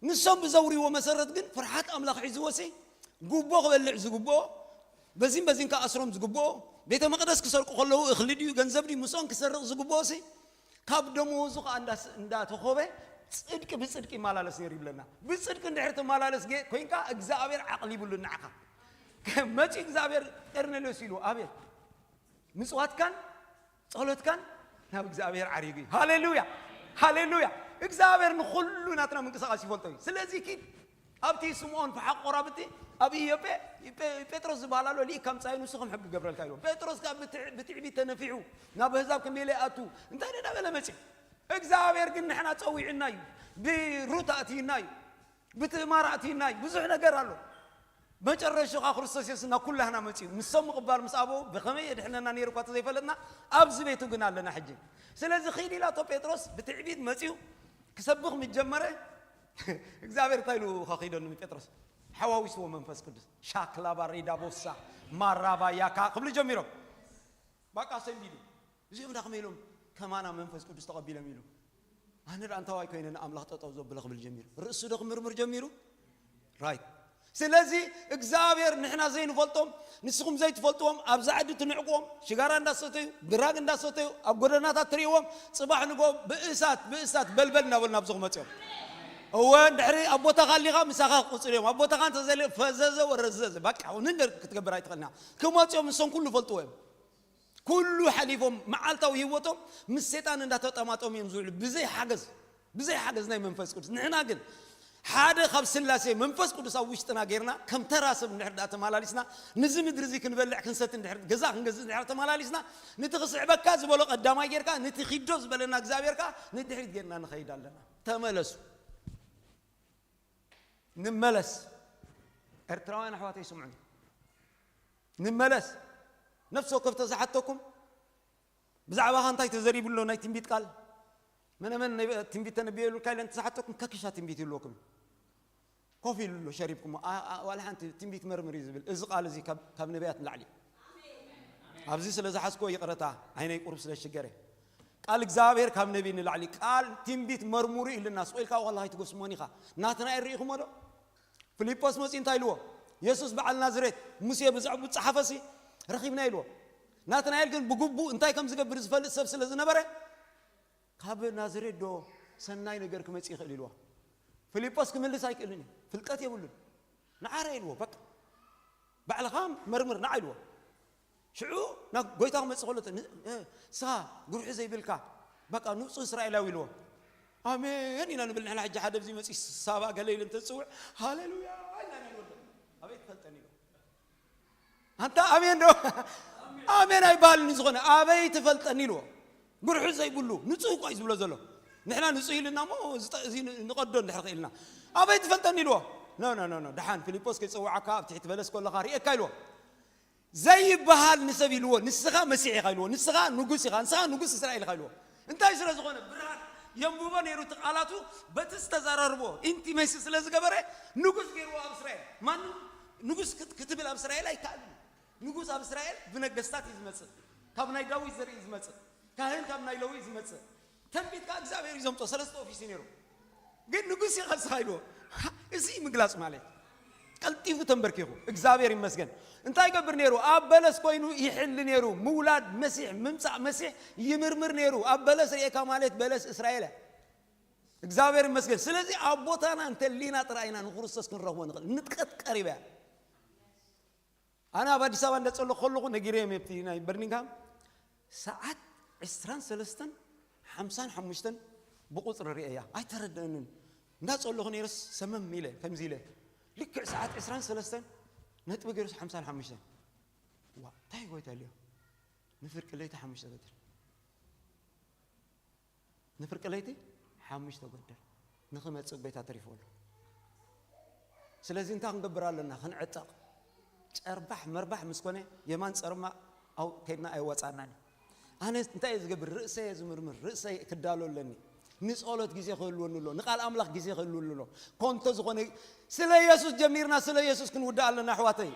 ንሶም ብዘውርይዎ መሰረት ግን ፍርሓት ኣምላኽ ሒዝዎ ሲ ጉቦ ክበልዕ ዝግብኦ፣ በዚን በዚን ከኣስሮም ዝግብኦ፣ ቤተ መቕደስ ክሰርቁ ከለዉ እኽሊ ድዩ ገንዘብ ድዩ ምስኦም ክሰርቕ ዝግብኦ ሲ ካብ ደመወዙ ከዓ እንዳስ- እንዳተኾበ ጽድቂ ብጽድቂ ይመላለስ ነይሩ ይብለና። ብጽድቂ እንድሕር ትመላለስ ጌ- ኮይንካ እግዚኣብሔር ዓቕሊ ይብሉ ንዓኻ። መጺኡ እግዚኣብሔር ቀርኔሌዎስ ኢሉ ኣቤት ምጽዋትካን ጸሎትካን ናብ እግዚኣብሔር ዓሪጉ እዩ። ሃሌሉያ፣ ሃሌሉያ። እግዚኣብሔር ንኹሉ ናትና ምንቅስቃስ ይፈልጦ እዩ። ስለዚ ኪድ ኣብቲ ስምዖን ፈሓቕ ቆራብቲ ኣብ ኢዮጴ ጴ- ጴጥሮስ ዝበሃል ኣሎ፣ ልኢካ ምጻይ ንሱ ከም ሕጊ ገብረልካ ኢሉ። ጴጥሮስ ከዓ ብትዕ- ብትዕቢት ተነፊሑ ናብ ኣህዛብ ከመይ ኢለ ኣቱ እንታይ ደዳ በለ መጺ። እግዚኣብሔር ግን ንሕና ጸዊዕና እዩ፣ ብሩት ኣእትይና እዩ፣ ብትእማር ኣእትይና እዩ። ብዙሕ ነገር ኣሎ። መጨረሻ ኸዓ ክርስቶስ የሱስ ናብ ኩላህና መጺኡ ንሶም ምቕባል ምስ ኣበው ብኸመይ የድሕነና ነይሩ እኳ ተዘይፈለጥና ኣብዚ ቤቱ ግን ኣለና ሕጂ። ስለዚ ኺድ ኢላቶ ጴጥሮስ ብትዕቢት መጺኡ ክሰብኽ ምስ ጀመረ እግዚኣብሔር እንታይ ኢሉ ኸኺዶ ንጴጥሮስ ሓዋዊስዎ መንፈስ ቅዱስ ሻክላባ ሬዳቦሳ ማራባ ያካ ክብሉ ጀሚሮም። ባቃ ሰንቢዱ እዚኦም ዳ ከመይ ኢሎም ከማና መንፈስ ቅዱስ ተቐቢሎም ኢሉ ኣነ ዳ እንታዋይ ኮይነ ንኣምላኽ ጠጠው ዘብለ ክብል ጀሚሩ። ርእሱ ዶ ክምርምር ጀሚሩ። ራይት። ስለዚ እግዚኣብሔር ንሕና ዘይንፈልጦም ንስኹም ዘይትፈልጥዎም ኣብዚ ዓዲ ትንዕቅዎም ሽጋራ እንዳሰተዩ ድራግ እንዳሰተዩ ኣብ ጎደናታት ትርእይዎም ጽባሕ ንጎ ብእሳት ብእሳት በልበል እናበሉ ናብዚ ክመፅኦም እወ ድሕሪ ኣብ ቦታኻ ኣሊኻ ምሳኻ ክቁፅር እዮም ኣብ ቦታኻ እንተዘለ ፈዘዘ ወረዘዘ በቃ ንንደር ክትገብር ኣይትኽእልና ክመፅኦም ንሶም ኩሉ ፈልጥዎ እዮም ኩሉ ሓሊፎም መዓልታዊ ህይወቶም ምስ ሰይጣን እንዳተጠማጠሙ እዮም ዝውዕሉ ብዘይ ሓገዝ ብዘይ ሓገዝ ናይ መንፈስ ቅዱስ ንሕና ግን ሓደ ካብ ስላሴ መንፈስ ቅዱስ ኣብ ውሽጥና ጌርና ከም ተራ ሰብ እንድሕር ዳኣ ተመላሊስና ንዚ ምድሪ እዚ ክንበልዕ ክንሰቲ እንድሕር ገዛ ክንገዝእ እንድሕር ተመላሊስና ንቲ ክስዕበካ ዝበሎ ቀዳማይ ጌርካ ንቲ ኪዶ ዝበለና እግዚኣብሔር ከኣ ንድሕሪት ጌርና ንኸይድ ኣለና ተመለሱ ንመለስ ኤርትራውያን ኣሕዋተይ ስምዑኒ ንመለስ ነፍሲ ወከፍ ተዝሓተኩም ብዛዕባኻ እንታይ ተዘሪቡ ኣሎ ናይ ትንቢት ቃል መነመን ትንቢት ተነቢየሉካ ኢለ እንተዝሓተኩም ከክሻ ትንቢት ይህልወኩም ኮፍ ኢሉ ኣሎ ሸሪብኩም ዋላ ሓንቲ ትንቢት መርምር እዩ ዝብል እዚ ቃል እዚ ካብ ነቢያት ንላዕሊ ኣብዚ ስለ ዝሓዝኮ ይቕረታ ዓይነይ ቁሩብ ስለ ዝሽገረ ቃል እግዚኣብሔር ካብ ነቢ ንላዕሊ ቃል ትንቢት መርሙሩ ኢልና ስቕ ኢልካ ዋላ ኣይትጎስሞን ኢኻ ናትናኤል ርኢኹሞ ዶ ፊልጶስ መፂኡ እንታይ ኢልዎ የሱስ በዓል ናዝሬት ሙሴ ብዛዕቡ ዝፀሓፈሲ ረኺብና ኢልዎ ናትናኤል ግን ብግቡእ እንታይ ከም ዝገብር ዝፈልጥ ሰብ ስለ ዝነበረ ካብ ናዝሬት ዶ ሰናይ ነገር ክመፅእ ይኽእል ኢልዎ ፊልጶስ ክምልስ ኣይክእልን እዩ ፍልጠት የብሉን ንዓረ ኢልዎ በቃ ባዕልኻ መርምር ንዓ ኢልዎ ሽዑ ናብ ጎይታ ክመፅእ ከሎ ንስኻ ጉርሒ ዘይብልካ በቃ ንፁህ እስራኤላዊ ኢልዎ ኣሜን ኢና ንብል ንሕና ሕጂ ሓደ ብዚ መፂ ሳባ ገለ ኢሉ እንተዝፅውዕ ሃሌሉያ ኢና ንብል ኣበይ ትፈልጠን ኢሉ ኣንታ ኣሜን ዶ ኣሜን ኣይበሃልን እዩ ዝኾነ ኣበይ ትፈልጠኒ ኢልዎ ብርሑ ዘይብሉ ንፁህ እኳ እዩ ዝብሎ ዘሎ ንሕና ንፁህ ኢልና እሞ ንቐዶ እንድሕር ክኢልና ኣበይ ትፈልጠኒ ኢልዎ ኖ ኖ ኖ ድሓን ፊልጶስ ከይፀውዓካ ኣብ ትሕቲ በለስ ከለኻ ርእየካ ኢልዎ ዘይበሃል ንሰብ ኢልዎ ንስኻ መሲሕ ኢኻ ኢልዎ ንስኻ ንጉስ ኢኻ ንስኻ ንጉስ እስራኤል ኢኻ ኢልዎ እንታይ ስለ ዝኾነ ብርሃን የንብቦ ነይሩ እቲ ቃላቱ በቲ ዝተዘራርቦ ኢንቲሜሲ ስለ ዝገበረ ንጉስ ገይርዎ ኣብ እስራኤል ማንም ንጉስ ክትብል ኣብ እስራኤል ኣይከኣልን ንጉስ ኣብ እስራኤል ብነገስታት እዩ ዝመፅእ ካብ ናይ ዳዊት ዘርኢ እዩ ዝመፅእ ካህን ካብ ናይ ለዊ እዩ ዝመፅእ ተንቢት ከዓ እግዚኣብሔር እዩ ዘምጦ ሰለስተ ኦፊስ እዩ ነይሩ ግን ንጉስ ይኸስኻ ኢልዎ እዚ ምግላፅ ማለት ቀልጢፉ ተንበርኪኹ እግዚኣብሔር ይመስገን እንታይ ይገብር ነይሩ ኣብ በለስ ኮይኑ ይሕሊ ነይሩ ምውላድ መሲሕ ምምፃእ መሲሕ ይምርምር ነይሩ ኣብ በለስ ርኤካ ማለት በለስ እስራኤል እግዚኣብሔር ይመስገን ስለዚ ኣብ ቦታና እንተሊና ጥራይ ኢና ንክርስቶስ ክንረኽቦ ንኽእል ንጥቀት ቀሪበ ኣነ ኣብ ኣዲስ ኣበባ እንዳጸለኹ ከለኹ ነጊረዮም ኣብቲ ናይ በርሚንግሃም ሰዓት ዕስራን ሰለስተን ሓምሳን ሓሙሽተን ብቁጽሪ ርእያ ኣይተረደአንን እንዳጸለኹ ነይረስ ሰመም ኢለ ከምዚ ኢለ ልክዕ ሰዓት ዕስራን ሰለስተን ነጥቢ ገይሩስ ሓምሳን ሓሙሽተን ዋ እንታይ ጎይታ ልዮ ንፍርቂ ለይቲ ሓሙሽተ ገድል ንፍርቂ ለይቲ ሓሙሽተ ጎደል ንኽመፅእ ጎይታ ተሪፎ ኣሎ። ስለዚ እንታይ ክንገብር ኣለና? ክንዕጠቕ። ጨርባሕ መርባሕ ምስ ኮነ የማን ጸርማ ከይድና ኣየዋጻናን እዩ። ኣነ እንታይ እየ ዝገብር? ርእሰይ እየ ዝምርምር፣ ርእሰይ ክዳሎ ኣለኒ። ንጸሎት ግዜ ክህልወኒ ኣሎ፣ ንቃል ኣምላኽ ግዜ ክህልወኒ ኣሎ። ኮንቶ ዝኾነ ስለ የሱስ ጀሚርና ስለ የሱስ ክንውድእ ኣለና ኣሕዋተይ።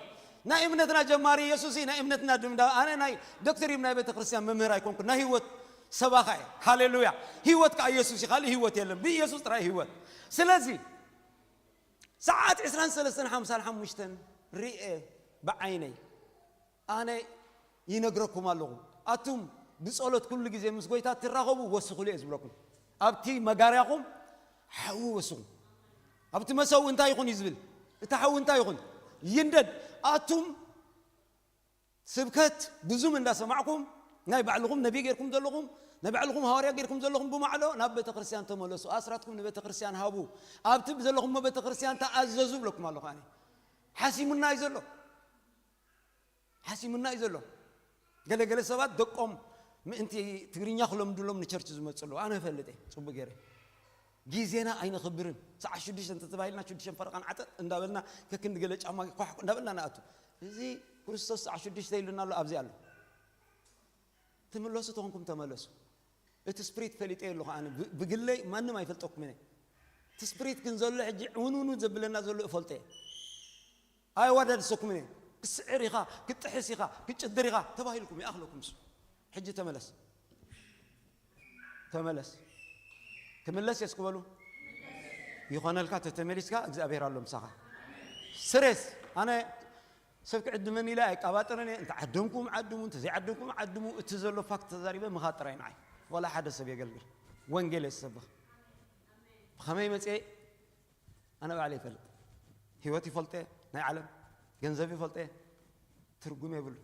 ናይ እምነትና ጀማሪ የሱስ እዩ፣ ናይ እምነትና ድምዳ ኣነ ናይ ዶክትሪን ናይ ቤተ ክርስቲያን መምህር ኣይኮንኩ፣ ናይ ህይወት ሰባኻ እየ። ሃሌሉያ። ህይወት ከኣ የሱስ እዩ፣ ካልእ ህይወት የለን፣ ብኢየሱስ ጥራይ ህይወት። ስለዚ ሰዓት ዕስራን ሰለስተን ሓምሳን ሓሙሽተን ርኤ ብዓይነይ። ኣነ ይነግረኩም ኣለኹ፣ ኣቱም ብጸሎት ኩሉ ግዜ ምስ ጎይታ ትራኸቡ ወስኹሉ እየ ዝብለኩም። ኣብቲ መጋርያኹም ሓዊ ወስኹ። ኣብቲ መሰው እንታይ ይኹን እዩ ዝብል? እቲ ሓዊ እንታይ ይኹን? ይንደድ። ኣቱም ስብከት ብዙም እንዳሰማዕኩም ናይ ባዕልኹም ነቢ ጌርኩም ዘለኹም ናይ ባዕልኹም ሃዋርያ ጌርኩም ዘለኹም ብማዕሎ ናብ ቤተ ክርስቲያን ተመለሱ። ኣስራትኩም ንቤተ ክርስቲያን ሃቡ። ኣብቲ ዘለኹሞ ቤተ ክርስቲያን ተኣዘዙ ብለኩም ኣለኹ ኣነ። ሓሲሙና እዩ ዘሎ። ሓሲሙና እዩ ዘሎ። ገለገለ ሰባት ደቆም ምእንቲ ትግርኛ ክለምዱሎም ንቸርች ዝመፁ ኣለዉ። ኣነ እፈልጥ እየ ፅቡቅ ገይረ። ግዜና ኣይነኽብርን። ሰዓት ሽዱሽተ እንተተባሂልና ሽዱሽተ ፈረቓን ዓጠጥ እንዳበልና ከክንዲ ገለ ጫማ ኳሕኩ እንዳበልና ንኣቱ። እዚ ክርስቶስ ሰዓት ሽዱሽተ ኢሉና ኣሎ ኣብዚ ኣሎ። ትምለሱ ተኾንኩም ተመለሱ። እቲ ስፕሪት ፈሊጠ ኣለኹ ኣነ ብግለይ ማንም ኣይፈልጠኩምን እየ። እቲ ስፕሪት ግን ዘሎ ሕጂ ዕውንውኑ ዘብለና ዘሎ እፈልጦ እየ። ኣይዋዳድሰኩምን እየ። ክስዕር ኢኻ፣ ክጥሕስ ኢኻ፣ ክጭድር ኢኻ ተባሂልኩም ይኣኽለኩም እሱ። ሕጂ ተመለስ። ተመለስ። ክምለስ እየ እስኪ በሉ። ይኾነልካ ተተመሊስካ እግዚኣብሔር ኣሎ ምሳኻ። ስሬስ ኣነ ሰብ ክዕድመኒ ኢለ ኣይቃባጠረን እየ። እንተ ዓደምኩም ዓድሙ፣ እንተ ዘይዓደምኩም ዓድሙ። እቲ ዘሎ ፋክት ተዛሪበ ምኻድ ጥራይ ንዓይ። ዋላ ሓደ ሰብ የገልግል፣ ወንጌል የሰብኽ። ብኸመይ መፅኤ? ኣነ ባዕለ ይፈልጥ። ህይወት ይፈልጠ፣ ናይ ዓለም ገንዘብ ይፈልጠ። ትርጉም የብሉ፣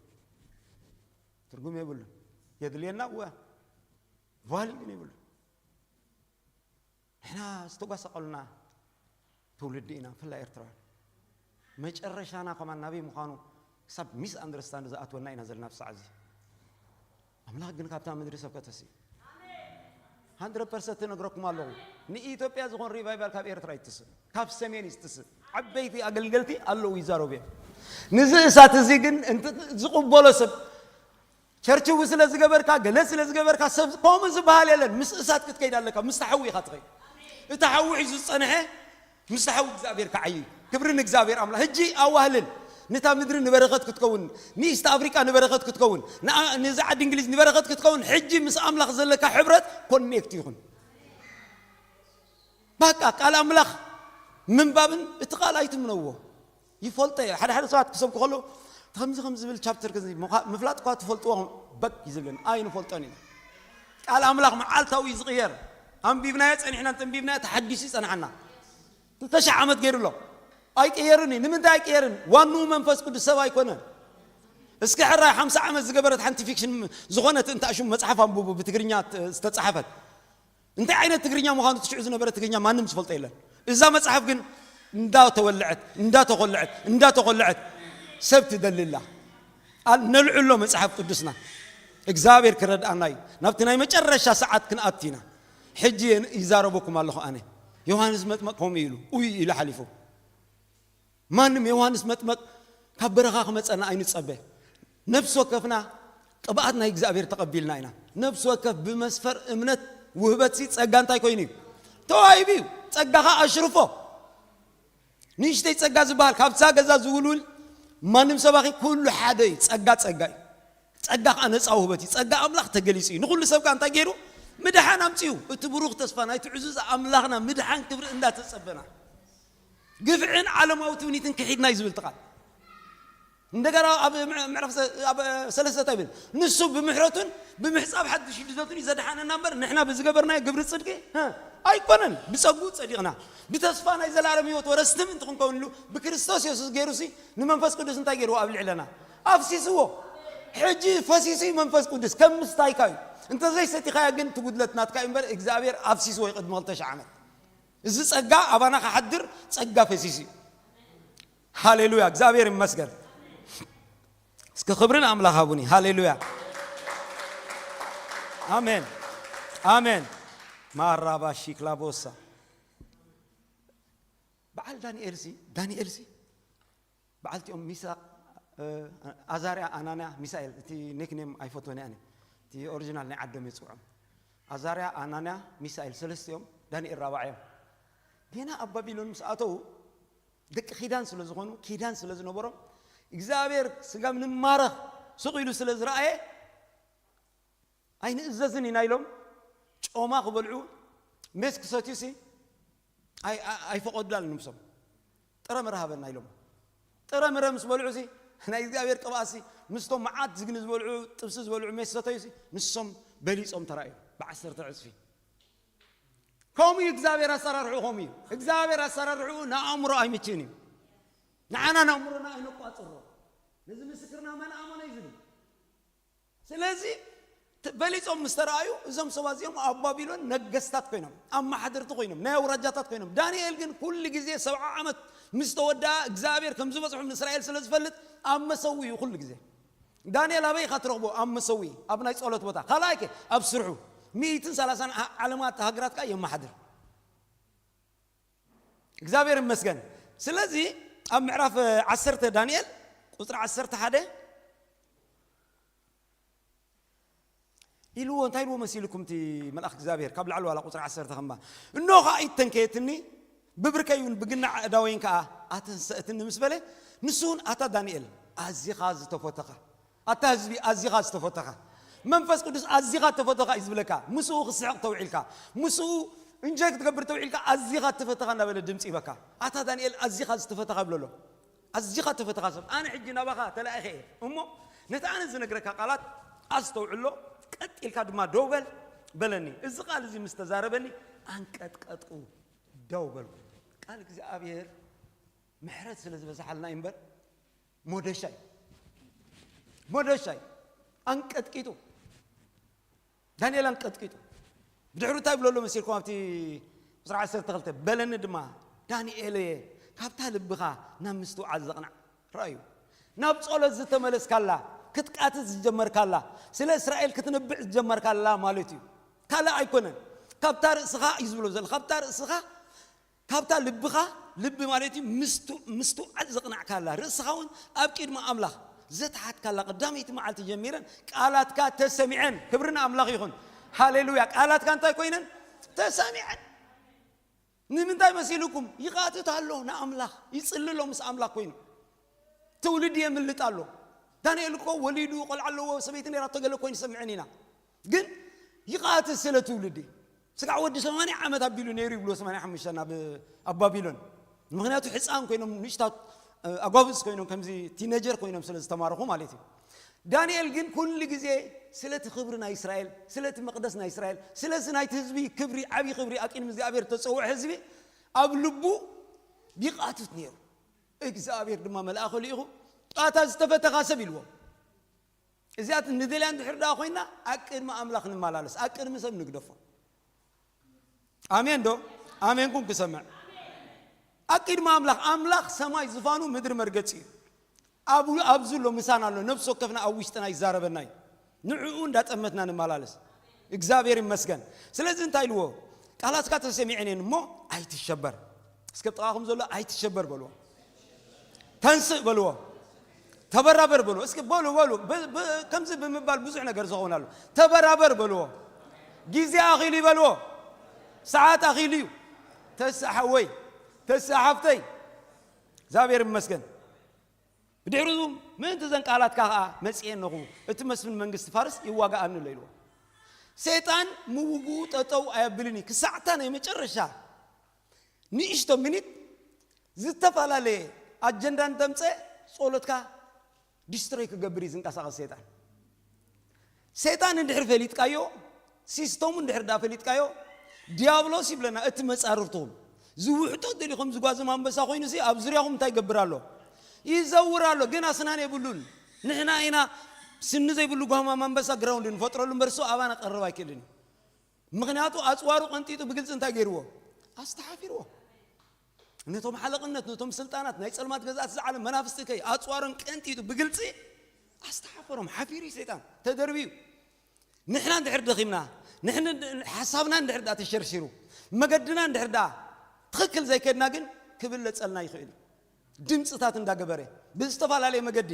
ትርጉም የብሉ። የድልየና እወ፣ ቫሊ ግን የብሉ። ንሕና ዝተጓሳቐሉና ትውልዲ ኢና፣ ብፍላይ ኤርትራውያን። መጨረሻና ከማን ናበይ ምዃኑ ክሳብ ሚስ ኣንደርስታንድ ዝኣትወና ኢና ዘለና ብሳዕ እዚ። ኣምላኽ ግን ካብታ ምድሪ ሰብ ከተሲ። ሃንድረድ ፐርሰንት እነግረኩም ኣለኹ፣ ንኢትዮጵያ ዝኾን ሪቫይቫል ካብ ኤርትራ ይትስእ፣ ካብ ሰሜን ይትስእ። ዓበይቲ ኣገልገልቲ ኣለዉ ይዛረቡ እዮም። ንዚ እሳት እዚ ግን እንት-፣ ዝቕበሎ ሰብ ቸርችዊ ስለ ዝገበርካ፣ ገለ ስለ ዝገበርካ ሰብ ከምኡ ዝበሃል የለን። ምስ እሳት ክትከይድ ኣለካ፣ ምስ ተሓዊ ኢኻ ትኸይድ። እቲ ሓዊ ሒዙ ዝጸንሐ ምስ ተሓዊ እግዚኣብሔር ክዓዩ እዩ። ክብሪ ንእግዚኣብሔር ኣምላኽ። ሕጂ ኣዋህልል፣ ነታ ምድሪ ንበረኸት ክትከውን፣ ንኢስት ኣፍሪቃ ንበረኸት ክትከውን፣ ንኣ-፣ ነዛ ዓዲ እንግሊዝ ንበረኸት ክትከውን፣ ሕጂ ምስ ኣምላኽ ዘለካ ሕብረት ኮኔክት ይኹን። በቃ ቃል ኣምላኽ ምንባብን እቲ ቃል ኣይትምነዎ። ይፈልጦ እየ። ሓደ ሓደ ሰባት ክሰብኩ ከለዉ ከምዚ ከም ዝብል ቻፕተር ከምዚ ምዃ-፣ ምፍላጥ እኳ ትፈልጥዎ በቅ እዩ ዝብለኒ። ኣይንፈልጦን ኢና። ቃል ኣምላኽ መዓልታዊ እዩ ዝቕየር። ኣንቢብናዮ ጸኒሕና እንተንቢብናዮ ተሓዲሱ ይጸንሓና። ክልተ ሽሕ ዓመት ገይሩ ኣሎ። ኣይቅየርን እዩ። ንምንታይ ኣይቅየርን? ዋንኡ መንፈስ ቅዱስ ሰብ ኣይኮነን። እስኪ ሕራይ ሓምሳ ዓመት ዝገበረት ሓንቲ ፊክሽን ዝኾነት እንታ ሽም መጽሓፍ ኣንብቡ፣ ብትግርኛ ት-፣ ዝተጻሕፈት። እንታይ ዓይነት ትግርኛ ምዃኑ ትሽዑ ዝነበረ ትግርኛ ማንም ዝፈልጦ የለን። እዛ መጽሓፍ ግን እንዳተወለዐት፣ እንዳተኾለዐት፣ እንዳተኾለዐት ሰብ ትደልላ። ኣል-፣ ነልዕሎ መጽሓፍ ቅዱስና። እግዚኣብሔር ክረድኣና እዩ። ናብቲ ናይ መጨረሻ ሰዓት ክንኣቱ ኢና። ሕጂ የን-፣ ይዛረበኩም ኣለኹ ኣነ። ዮሃንስ መጥመቅ ከምኡ ኢሉ፣ ኡይ ኢሉ ሓሊፉ። ማንም ዮሃንስ መጥመቅ ካብ በረኻ ክመጸና ኣይንጸበ። ነፍሲ ወከፍና ቅብኣት ናይ እግዚኣብሔር ተቐቢልና ኢና። ነፍሲ ወከፍ ብመስፈር እምነት ውህበትሲ ጸጋ እንታይ ኮይኑ እዩ? ተዋሂቡ እዩ። ጸጋኻ ኣሽርፎ። ንእሽተይ ጸጋ ዝበሃል ካብዛ ገዛ ዝውልውል ማንም ሰባኺ ኩሉ ሓደ እዩ። ጸጋ ጸጋ እዩ። ጸጋ ከዓ ነጻ ውህበት እዩ። ጸጋ ኣምላኽ ተገሊጹ እዩ። ንኹሉ ሰብ ከዓ እንታይ ገይሩ? ምድሓን ኣምጺኡ። እቲ ብሩኽ ተስፋ ናይቲ ዕዙዝ ኣምላኽና ምድሓን ክብሪ እንዳተጸበና ግፍዕን ዓለማዊ ትምኒትን ክሒድና እዩ ዝብል እቲ ቃል። እንደገና ኣብ ምዕ-፣ ምዕራፍ ሰ-፣ ኣብ ሰለስተ እንታይ ይብል? ንሱ ብምሕረቱን ብምሕጻብ ሓድሽ ልደቱን እዩ ዘድሓነና እምበር ንሕና ብዝገበርናዮ ግብሪ ጽድቂ፣ እ፣ ኣይኮነን። ብጸጉኡ ጸዲቕና። ብተስፋ ናይ ዘላለም ህይወት ወረስቲ ምእንቲ ክንከውንሉ ብክርስቶስ የሱስ ገይሩሲ ንመንፈስ ቅዱስ እንታይ ገይርዎ? ኣብ ልዕለና ኣፍሲስዎ። ሕጂ ፈሲሱ እዩ መንፈስ ቅዱስ። ከም ምስታይካ እዩ። እንተዘይሰቲኻዮ ግን ትጉድለት ናትካ እዩ እምበር እግዚኣብሔር ኣፍሲስዎ እዩ ቅድሚ ክልተ ሽሕ ዓመት። እዚ ጸጋ ኣባና ክሓድር ጸጋ ፈሲሱ እዩ። ሃሌሉያ፣ እግዚኣብሔር ይመስገን። እስኪ ክብሪ ንኣምላኽ ሃቡኒ። ሃሌሉያ፣ ኣሜን፣ ኣሜን። ማራባ ሺክላቦሳ። በዓል ዳንኤል ሲ፣ ዳንኤል ሲ በዓልቲኦም ሚሳቅ፣ እ፣ ኣዛርያ፣ ኣናንያ፣ ሚሳኤል፣ እቲ ኒክኔም ኣይፈትወን እየ ኣነ። እቲ ኦሪጂናል ናይ ዓዶም እየ ዝጽውዖም። ኣዛርያ፣ ኣናንያ፣ ሚሳኤል ሰለስቲኦም፣ ዳንኤል ራብዓዮም። ጌና ኣብ ባቢሎን ምስ ኣተዉ ደቂ ኪዳን ስለ ዝኾኑ፣ ኪዳን ስለ ዝነበሮም፣ እግዚኣብሔር ስጋብ ንማረኽ ስቕ ኢሉ ስለ ዝረኣየ፣ ኣይንእዘዝን ኢና ኢሎም ጮማ ክበልዑ ሜስ ክሰትዩ ሲ ኣይ-፣ ኣይ-፣ ኣይፈቐዱላን ንምሶም። ጥረ ምረ ሃበና ኢሎም። ጥረ ምረ ምስ በልዑ ሲ ናይ እግዚኣብሔር ቅብኣት ሲ ምስቶም መዓት ዝግኒ ዝበልዑ ጥብሲ ዝበልዑ ሜስ ሰተዩ ሲ ንሶም በሊጾም ተራእዩ ብዓሰርተ ዕጽፊ። ከምኡ እዩ እግዚኣብሔር ኣሰራርሑ፣ ከምኡ እዩ እግዚኣብሔር ኣሰራርሑ። ንኣእምሮ ኣይምችን እዩ። ንዓና ንኣእምሮና ኣይነቋጽሮ። ነዚ ምስክርና መን ኣመነ እዩ ዝብል። ስለዚ ት-፣ በሊጾም ምስ ተረኣዩ እዞም ሰባት እዚኦም ኣብ ባቢሎን ነገስታት ኮይኖም፣ ኣመሓደርቲ ኮይኖም፣ ናይ ኣውራጃታት ኮይኖም። ዳንኤል ግን ኩሉ ግዜ ሰብዓ ዓመት ምስ ተወድኣ እግዚኣብሔር ከም ዝበጽሖም ንእስራኤል ስለ ዝፈልጥ ኣብ መሰዊ እዩ ኩሉ ግዜ። ዳንኤል ኣበይ ኢኻ ትረኽቦ? ኣብ መሰዊ፣ ኣብ ናይ ጸሎት ቦታ። ካልኣይ ከ ኣብ ስርሑ። ሚእትን ሰላሳን ዓ-፣ ዓለማት ሃገራት ከኣ የመሓድር። እግዚኣብሔር ይመስገን። ስለዚ ኣብ ምዕራፍ ዓሰርተ ዳንኤል ቁጽሪ ዓሰርተ ሓደ ኢልዎ፣ እንታይ ኢልዎ መሲልኩም እቲ መልኣኽ እግዚኣብሔር? ካብ ላዕሊ ዋላ ቁጽሪ ዓሰርተ ከማ፣ "እንሆ ኸኣ ኢድ ተንከየትኒ፣ ብብርከይ እውን ብግናዕ ኣእዳወይን ከኣ ኣተንሰእትኒ" ምስ በለ፣ ንሱ እውን፣ "ኣታ ዳንኤል፣ ኣዚኻ ዝተፈተኻ፣ ኣታ ህዝቢ፣ ኣዚኻ ዝተፈተኻ፣ መንፈስ ቅዱስ ኣዚኻ ዝተፈተኻ" እዩ ዝብለካ። ምስኡ ክስሕቕ ተውዒልካ፣ ምስኡ እንጆይ ክትገብር ተውዒልካ፣ "ኣዚኻ ዝተፈተኻ" እናበለ ድምፂ ይበካ። "ኣታ ዳንኤል፣ ኣዚኻ ዝተፈተኻ" ይብሎ ኣሎ። ኣዝኻ ተፈተኻ ሰብ፣ ኣነ ሕጂ ናባኻ ተላኢኸ እየ እሞ፣ ነቲ ኣነ ዝነግረካ ቃላት ኣስተውዕሎ፣ ቀጥ ኢልካ ድማ ደው በል በለኒ። እዚ ቃል እዚ ምስ ተዛረበኒ፣ ኣንቀጥቀጥኩ፣ ደው በልኩ። ቃል እግዚኣብሔር ምሕረት ስለ ዝበዝሓልና እዩ እምበር፣ ሞደሻይ፣ ሞደሻይ ኣንቀጥቂጡ፣ ዳንኤል ኣንቀጥቂጡ። ብድሕሩ እንታይ ብሎ ኣሎ መሲልኩም? ኣብቲ ቁፅሪ ዓሰርተ ክልተ፣ በለኒ ድማ፣ ዳንኤል እየ፣ ካብታ ልብኻ ናብ ምስትውዓል ዘቕናዕ። ረኣዩ፣ ናብ ጸሎት ዝተመለስካላ፣ ክትቃትት ዝጀመርካላ፣ ስለ እስራኤል ክትንብዕ ዝጀመርካላ ማለት እዩ። ካልእ ኣይኮነን። ካብታ ርእስኻ እዩ ዝብሎ ዘሎ፣ ካብታ ርእስኻ፣ ካብታ ልብኻ፣ ልቢ ማለት እዩ ምስቱ-፣ ምስትውዓል ዘቕናዕካላ፣ ርእስኻ እውን ኣብ ቅድሚ ኣምላኽ ዘትሓትካላ ቀዳመይቲ መዓልቲ ጀሚረን ቃላትካ ተሰሚዐን። ክብሪ ንኣምላኽ ይኹን። ሃሌሉያ። ቃላትካ እንታይ ኮይነን? ተሰሚዐን። ንምንታይ መሲልኩም? ይቓትት ኣሎ ንኣምላኽ፣ ይጽሊ ኣሎ ምስ ኣምላኽ ኮይኑ። ትውልዲ የምልጥ ኣሎ። ዳንኤል እኮ ወሊዱ፣ ቆልዓ ኣለዎ፣ ሰበይቲ ነይራቶ፣ ገለ ኮይኑ ይሰምዐን ኢና። ግን ይቓትት ስለ ትውልዲ። ስጋዕ ወዲ ሰማንያ ዓመት ኣቢሉ ነይሩ ይብልዎ፣ ሰማንያ ሓሙሽተ ናብ፣ ኣብ ባቢሎን። ምኽንያቱ ሕፃን ኮይኖም፣ ንእሽታት፣ እ፣ ኣጓብዝ ኮይኖም፣ ከምዚ ቲነጀር ኮይኖም ስለ ዝተማረኹ ማለት እዩ። ዳንኤል ግን ኩሉ ግዜ ስለቲ ክብሪ ናይ እስራኤል፣ ስለቲ መቕደስ ናይ እስራኤል፣ ስለዚ ናይቲ ህዝቢ ክብሪ፣ ዓብዪ ክብሪ ኣብ ቅድሚ እግዚኣብሔር ተጸውዐ ህዝቢ ኣብ ልቡ ይቓትት ነይሩ። እግዚኣብሔር ድማ መልኣኹ ልኢኹ፣ ኣታ ዝተፈተኻ ሰብ ኢልዎ። እዚኣት ንደልያ እንድሕር ደኣ ኮይና፣ ኣብ ቅድሚ ኣምላኽ ንመላለስ፣ ኣብ ቅድሚ ሰብ ንግደፎ። ኣሜን ዶ? ኣሜንኩም ክሰምዕ። ኣብ ቅድሚ ኣምላኽ፣ ኣምላኽ ሰማይ ዝፋኑ፣ ምድሪ መርገጺ እዩ። ኣብ-፣ ኣብዚ ኣሎ፣ ምሳና ኣሎ፣ ነፍሲ ወከፍና ኣብ ውሽጥና ይዛረበና እዩ። ንዕኡ እንዳጠመትና ንመላለስ። እግዚኣብሔር ይመስገን። ስለዚ እንታይ ኢልዎ? ቃላትካ ተሰሚዐን እየን እሞ ኣይትሸበር። እስከ ጥቓኹም ዘሎ ኣይትሸበር በልዎ። ተንስእ በልዎ። ተበራበር በልዎ። እስኪ በሉ፣ በሉ። ብ-፣ ብ-፣ ከምዚ ብምባል ብዙሕ ነገር ዝኸውን ኣሎ። ተበራበር በልዎ። ግዜ ኣኺሉ እዩ በልዎ። ሰዓት ኣኺሉ እዩ። ተስእ ሓወይ፣ ተስእ ሓፍተይ። እግዚኣብሔር ይመስገን። ብድሕሪኡ ምእንቲ እዘን ቃላትካ ኸኣ መጺኤ ኣለኹ፣ እቲ መስፍን መንግስቲ ፋርስ ይዋጋኣኒ ኣሎ ኢልዎ። ሰይጣን ምውግኡ ጠጠው ኣየብልን እዩ። ክሳዕታ ናይ መጨረሻ ንእሽቶ ሚኒት ዝተፈላለየ ኣጀንዳ እንተምፀ ጸሎትካ ዲስትሮይ ክገብር እዩ ዝንቀሳቐስ ሰይጣን። ሰይጣን እንድሕር ፈሊጥካዮ፣ ሲስተሙ እንድሕር ዳ ፈሊጥካዮ፣ ዲያብሎስ ይብለና፣ እቲ መጻርርትኹም። ዝውሕጦ ደሊኹም ዝጓዝም ኣንበሳ ኮይኑሲ ኣብ ዙርያኹም እንታይ ይገብር ኣሎ? ይዘውር ኣሎ። ግን ኣስናን የብሉን። ንሕና ኢና ስኒ ዘይብሉ ጓማም ኣንበሳ ግራውንድ ንፈጥረሉ እምበር፣ እሱ ኣባና ቀርብ ኣይክእልን እዩ። ምኽንያቱ ኣጽዋሩ ቀንጢጡ ብግልጺ እንታይ ገይርዎ? ኣስተሓፊርዎ። ነቶም ሓለቕነት፣ ነቶም ስልጣናት፣ ናይ ጸልማት ገዛእቲ ዝዓለም መናፍስቲ ከይ ኣጽዋሮም ቀንጢጡ ብግልጺ ኣስተሓፈሮም። ሓፊሩ እዩ ሰይጣን፣ ተደርብዩ። ንሕና እንድሕር ደኺምና፣ ንሕን-፣ ሓሳብና እንድሕር ደኣ ተሸርሺሩ፣ መገድና እንድሕር ደኣ ትኽክል ዘይከድና ግን ክብለጸልና ይኽእል እዩ። ድምፅታት እንዳገበረ ብዝተፈላለየ መገዲ።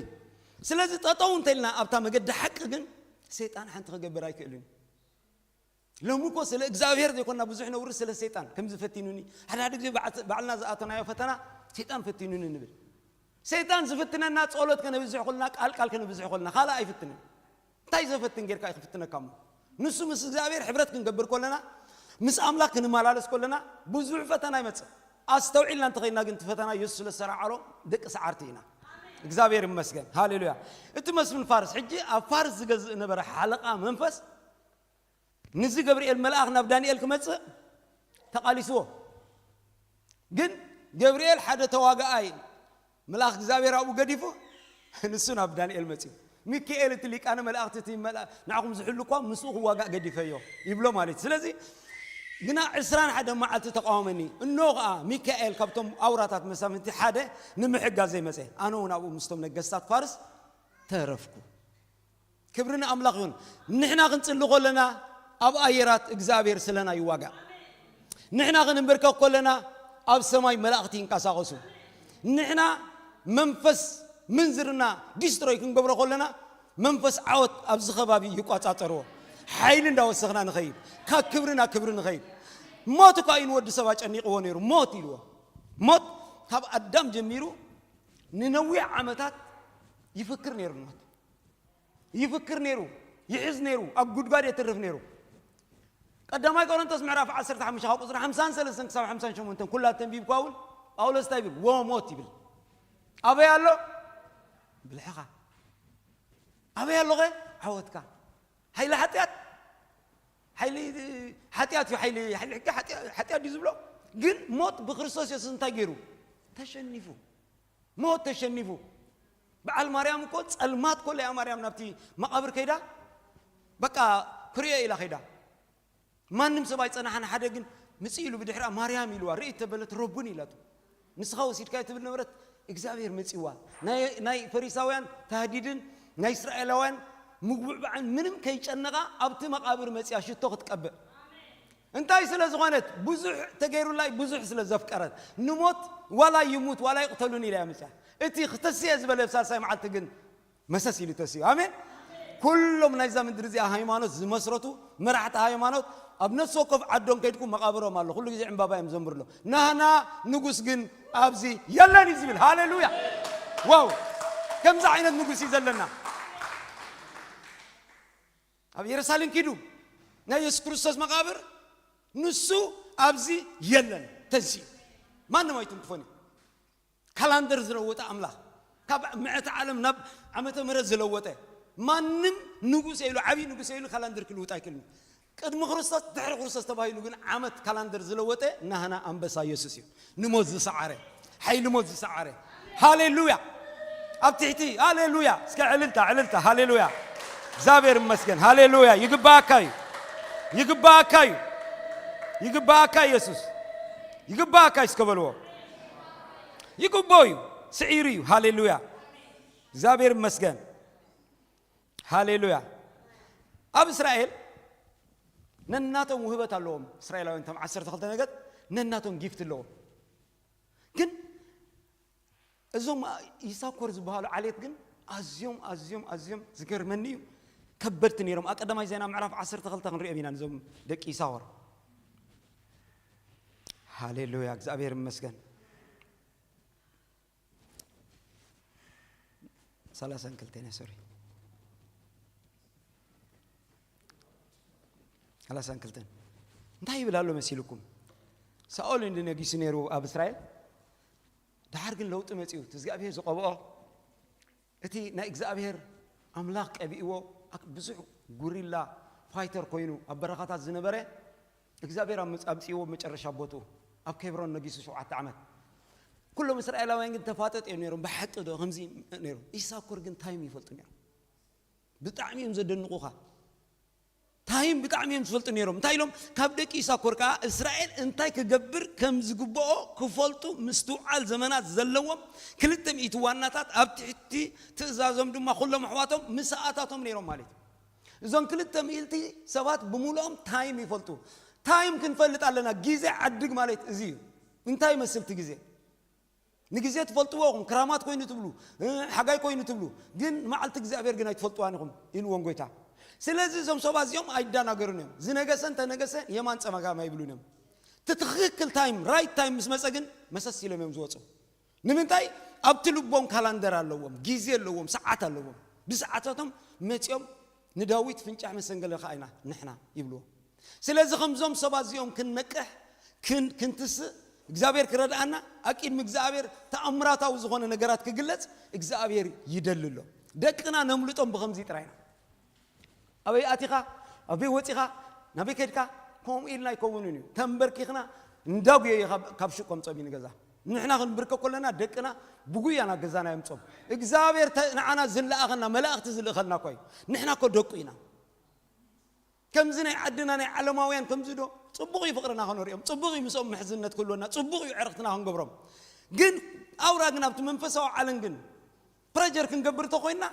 ስለዚ ጠጠው እንተልና ኣብታ መገዲ ሓቂ ግን ሰይጣን ሓንቲ ክገብር ኣይክእልን እዩ። ሎሚ እኮ ስለ እግዚኣብሔር ዘይኮንና ብዙሕ ነውሪ ስለ ሰይጣን። ከምዚ ፈቲኑኒ፣ ሓደ ሓደ ግዜ ባዕ-፣ ባዕልና ዝኣተናዮ ፈተና ሰይጣን ፈቲኑኒ ንብል። ሰይጣን ዝፍትነና ጸሎት ከነብዝሕ ከለና፣ ቃል ቃል ከነብዝሕ ከለና፣ ካልእ ኣይፍትንን። እንታይ ዘፈትን ጌርካ እዩ ክፍትነካ እሞ? ንሱ ምስ እግዚኣብሔር ሕብረት ክንገብር ከለና፣ ምስ ኣምላኽ ክንመላለስ ከለና ብዙሕ ፈተና ይመጽእ። ኣስተውዒልና እንተኸይና ግን እቲ ፈተና የሱስ ስለ ዝሰራዓሎም ደቂ ሰዓርቲ ኢና። እግዚኣብሔር ይመስገን። ሃሌሉያ። እቲ መስፍን ፋርስ፣ ሕጂ ኣብ ፋርስ ዝገዝእ ነበረ ሓለቓ መንፈስ፣ ንዚ ገብርኤል መልኣኽ ናብ ዳንኤል ክመጽእ ተቓሊስዎ። ግን ገብርኤል ሓደ ተዋጋኣይ መልኣኽ እግዚኣብሔር ኣብኡ ገዲፉ፣ ንሱ ናብ ዳንኤል መጺኡ። ሚካኤል እቲ ሊቃነ መላእኽቲ እቲ መልኣ-፣ ንዓኹም ዝሕሉ እኳ ምስኡ ክዋጋእ ገዲፈዮ ይብሎ ማለት እዩ። ስለዚ ግና ዕስራን ሓደን መዓልቲ ተቃወመኒ። እንሆ ኸኣ ሚካኤል ካብቶም ኣውራታት መሳፍንቲ ሓደ ንምሕጋዘይ መጸ። ኣነ እውን ኣብኡ ምስቶም ነገስታት ፋርስ ተረፍኩ። ክብሪ ንኣምላኽ ይኹን። ንሕና ክንጽሊ ከለና ኣብ ኣየራት እግዚኣብሔር ስለና ይዋጋእ። ንሕና ክንንበርከኽ ከለና ኣብ ሰማይ መላእኽቲ ይንቀሳቐሱ። ንሕና መንፈስ ምንዝርና ዲስትሮይ ክንገብሮ ከለና መንፈስ ዓወት ኣብዚ ከባቢ ይቋጻጸርዎ። ሓይሊ እንዳወሰኽና ንኸይድ፣ ካብ ክብሪ ናብ ክብሪ ንኸይድ። ሞት እኳ እዩ ንወዲ ሰብ ኣጨኒቕዎ ነይሩ። ሞት ኢልዎ። ሞት ካብ ኣዳም ጀሚሩ ንነዊሕ ዓመታት ይፍክር ነይሩ ሞት። ይፍክር ነይሩ፣ ይሕዝ ነይሩ፣ ኣብ ጉድጓድ የትርፍ ነይሩ። ቀዳማይ ቆሮንቶስ ምዕራፍ ዓሰርተ ሓሙሽተ ካብ ቁጽሪ ሓምሳን ሰለስተን ክሳብ ሓምሳን ሸሞንተን ኩላ ተንቢብኳ እውን ጳውሎስ እንታይ ይብል? "ዎ ሞት" ይብል። ኣበይ ኣሎ ብልሕኻ? ኣበይ ኣሎ ኸ ዓወትካ? ሓይሊ ሓጢኣት፣ ሓይሊ ሓጢኣት እዩ። ሓይሊ ሓይሊ ሕጊ ሓጢኣ- ሓጢኣት ድዩ ዝብሎ? ግን ሞት ብክርስቶስ የሱስ እንታይ ገይሩ? ተሸኒፉ። ሞት ተሸኒፉ። በዓል ማርያም እኮ ጸልማት ኮለ እያ ማርያም ናብቲ መቓብር ከይዳ፣ በቃ ክርእዮ ኢላ ከይዳ። ማንም ሰብ ኣይጸናሓን። ሓደ ግን ምጽእ ኢሉ ብድሕሪኣ ማርያም ኢልዋ፣ ርኢ ተበለት ረቡን ኢላቱ። ንስኻ ወሲድካዮ ትብል ነበረት፣ እግዚኣብሔር መጺዋ። ናይ ናይ ፈሪሳውያን ታህዲድን ናይ እስራኤላውያን ምጉብዕባዕን ምንም ከይጨነቓ ኣብቲ መቓብር መጺኣ ሽቶ ክትቀብእ። እንታይ ስለ ዝኾነት? ብዙሕ ተገይሩላይ፣ ብዙሕ ስለ ዘፍቀረት። ንሞት ዋላ ይሙት ዋላ ይቕተሉን ኢላ እያ መጺኣ። እቲ ክተስየ ዝበለ ሳልሳይ መዓልቲ ግን መሰስ ኢሉ ተስዩ። ኣሜን። ኩሎም ናይዛ ምድሪ እዚኣ ሃይማኖት ዝመስረቱ መራሕቲ ሃይማኖት ኣብ ነፍሲ ወከፍ ዓዶም ከይድኩም መቓብሮም ኣሎ። ኩሉ ግዜ ዕምባባ እዮም ዘንብርሎ። ናህና ንጉስ ግን ኣብዚ የለን እዩ ዝብል። ሃሌሉያ። ዋው፣ ከምዚ ዓይነት ንጉስ እዩ ዘለና። ኣብ ኢየሩሳሌም ኪዱ ናይ የሱስ ክርስቶስ መቓብር ንሱ ኣብዚ የለን፣ ተንሲኡ። ማንም ኣይትንክፎን እዩ። ካላንደር ዝለወጠ ኣምላኽ፣ ካብ ምዕተ ዓለም ናብ ዓመተ ምህረት ዝለወጠ፣ ማንም ንጉስ ኢሉ፣ ዓብዪ ንጉስ ኢሉ ካላንደር ክልውጥ ኣይክእልን። ቅድሚ ክርስቶስ ድሕሪ ክርስቶስ ተባሂሉ ግን ዓመት ካላንደር ዝለወጠ ናህና ኣንበሳ ኢየሱስ እዩ። ንሞት ዝሰዓረ፣ ሓይሊ ሞት ዝሰዓረ። ሃሌሉያ። ኣብ ትሕቲ ሃሌሉያ። እስከ ዕልልታ፣ ዕልልታ። ሃሌሉያ። እግዚኣብሔር ይመስገን። ሃሌሉያ። ይግባእካ እዩ። ይግባእካ እዩ። ይግባእካ ኢየሱስ። ይግባእካ እስከ በልዎ። ይግቦ እዩ። ስዒሩ እዩ። ሃሌሉያ። እግዚኣብሔር ይመስገን። ሃሌሉያ። ኣብ እስራኤል ነናቶም ውህበት ኣለዎም። እስራኤላውያን እቶም ዓሰርተ ክልተ ነገድ ነናቶም ጊፍት ኣለዎም። ግን እዞም ይሳኮር ዝበሃሉ ዓሌት ግን ኣዝዮም፣ ኣዝዮም፣ ኣዝዮም ዝገርመኒ እዩ። ከበድቲ ነይሮም። ኣብ ቀዳማይ ዜና ምዕራፍ ዓሰርተ ክልተ ክንሪኦም ኢና፣ ነዞም ደቂ ይሳኮር። ሃሌሉያ፣ እግዚኣብሔር ይመስገን። ሰላሳን ክልተን እያ፣ ሶሪ። ሰላሳን ክልተን። እንታይ ይብል ኣሎ መሲልኩም? ሳኦል እንዲ ነጊሱ ነይሩ ኣብ እስራኤል። ደሓር ግን ለውጢ መጺኡ። እቲ እግዚኣብሔር ዝቐብኦ፣ እቲ ናይ እግዚኣብሔር ኣምላኽ ቀቢእዎ፣ ኣክ-፣ ብዙሕ ጉሪላ ፋይተር ኮይኑ ኣብ በረኻታት ዝነበረ፣ እግዚኣብሔር ኣብ መጽ-፣ ኣምጺእዎ መጨረሻ ቦትኡ። ኣብ ኬብሮን ነጊሱ ሸውዓተ ዓመት። ኩሎም እስራኤላውያን ግን ተፋጠጥ እዮም ነይሮም። ብሓቂ ዶ ከምዚ ነይሩ? ይሳኮር ግን ታይም ይፈልጡ ነይሮም። ብጣዕሚ እዮም ዘደንቑኻ። ታይም ብጣዕሚ እዮም ዝፈልጡ ነይሮም። እንታይ ኢሎም? ካብ ደቂ ይሳኮር ከኣ እስራኤል እንታይ ክገብር ከም ዝግብኦ ክፈልጡ ምስትውዓል ዘመናት ዘለዎም ክልተ ሚእቲ ዋናታት፣ ኣብ ትሕቲ ትእዛዞም ድማ ኩሎም ኣሕዋቶም ምስ ኣታቶም ነይሮም ማለት እዩ። እዞም ክልተ ሚእቲ ሰባት ብምሉኦም ታይም ይፈልጡ። ታይም ክንፈልጥ ኣለና። ግዜ ዓድግ ማለት እዚ እዩ። እንታይ ይመስል እቲ ግዜ? ንግዜ ትፈልጥዎ ኢኹም፣ ክራማት ኮይኑ ትብሉ፣ እ፣ ሓጋይ ኮይኑ ትብሉ፣ ግን መዓልቲ እግዚኣብሔር ግን ኣይትፈልጥዋን ኢኹም ኢልዎም ጎይታ። ስለዚ እዞም ሰባት እዚኦም ኣይደናገሩን እዮም። ዝነገሰ እንተነገሰ የማን ጸማጋም ኣይብሉን እዮም። እቲ ትኽክል ታይም፣ ራይት ታይም ምስ መጸ ግን መሰስ ኢሎም እዮም ዝወጹ። ንምንታይ? ኣብቲ ልቦም ካላንደር ኣለዎም፣ ግዜ ኣለዎም፣ ሰዓት ኣለዎም። ብሰዓታቶም መጺኦም ንዳዊት ፍንጫሕ መሰንገለ ከኣ ኢና ንሕና ይብልዎ። ስለዚ ከምዞም ሰባት እዚኦም ክንነቅሕ፣ ክን-፣ ክንትስእ፣ እግዚኣብሔር ክረድኣና፣ ኣብ ቅድሚ እግዚኣብሔር ተኣምራታዊ ዝኾነ ነገራት ክግለጽ እግዚኣብሔር ይደሊ ኣሎ። ደቅና ነምልጦም ብኸምዚ ጥራይ ኢና። ኣበይ ኣቲኻ፣ ኣበይ ወጺኻ፣ ናበይ ከድካ፣ ከምኡ ኢልና ኣይከውንን እዩ። ተንበርኪኽና እንዳጉየየ ካብ፣ ካብ ሹቅ ከምጾም እዩ ንገዛ። ንሕና ክንብርከ ከለና ደቅና ብጉያ ናብ ገዛና የምጾም። እግዚኣብሔር ተ-፣ ንዓና ዝለኣኸና መላእኽቲ ዝልእኸልና እኮ እዩ። ንሕና እኮ ደቁ ኢና። ከምዚ ናይ ዓድና ናይ ዓለማውያን ከምዚ ዶ? ጽቡቕ እዩ ፍቕርና ከነርእዮም፣ ጽቡቕ እዩ ምስኦም ምሕዝነት ክህልወና፣ ጽቡቕ እዩ ዕርኽትና ክንገብሮም። ግን ኣውራ ግን ኣብቲ መንፈሳዊ ዓለም ግን ፕረጀር ክንገብር እንተኾይንና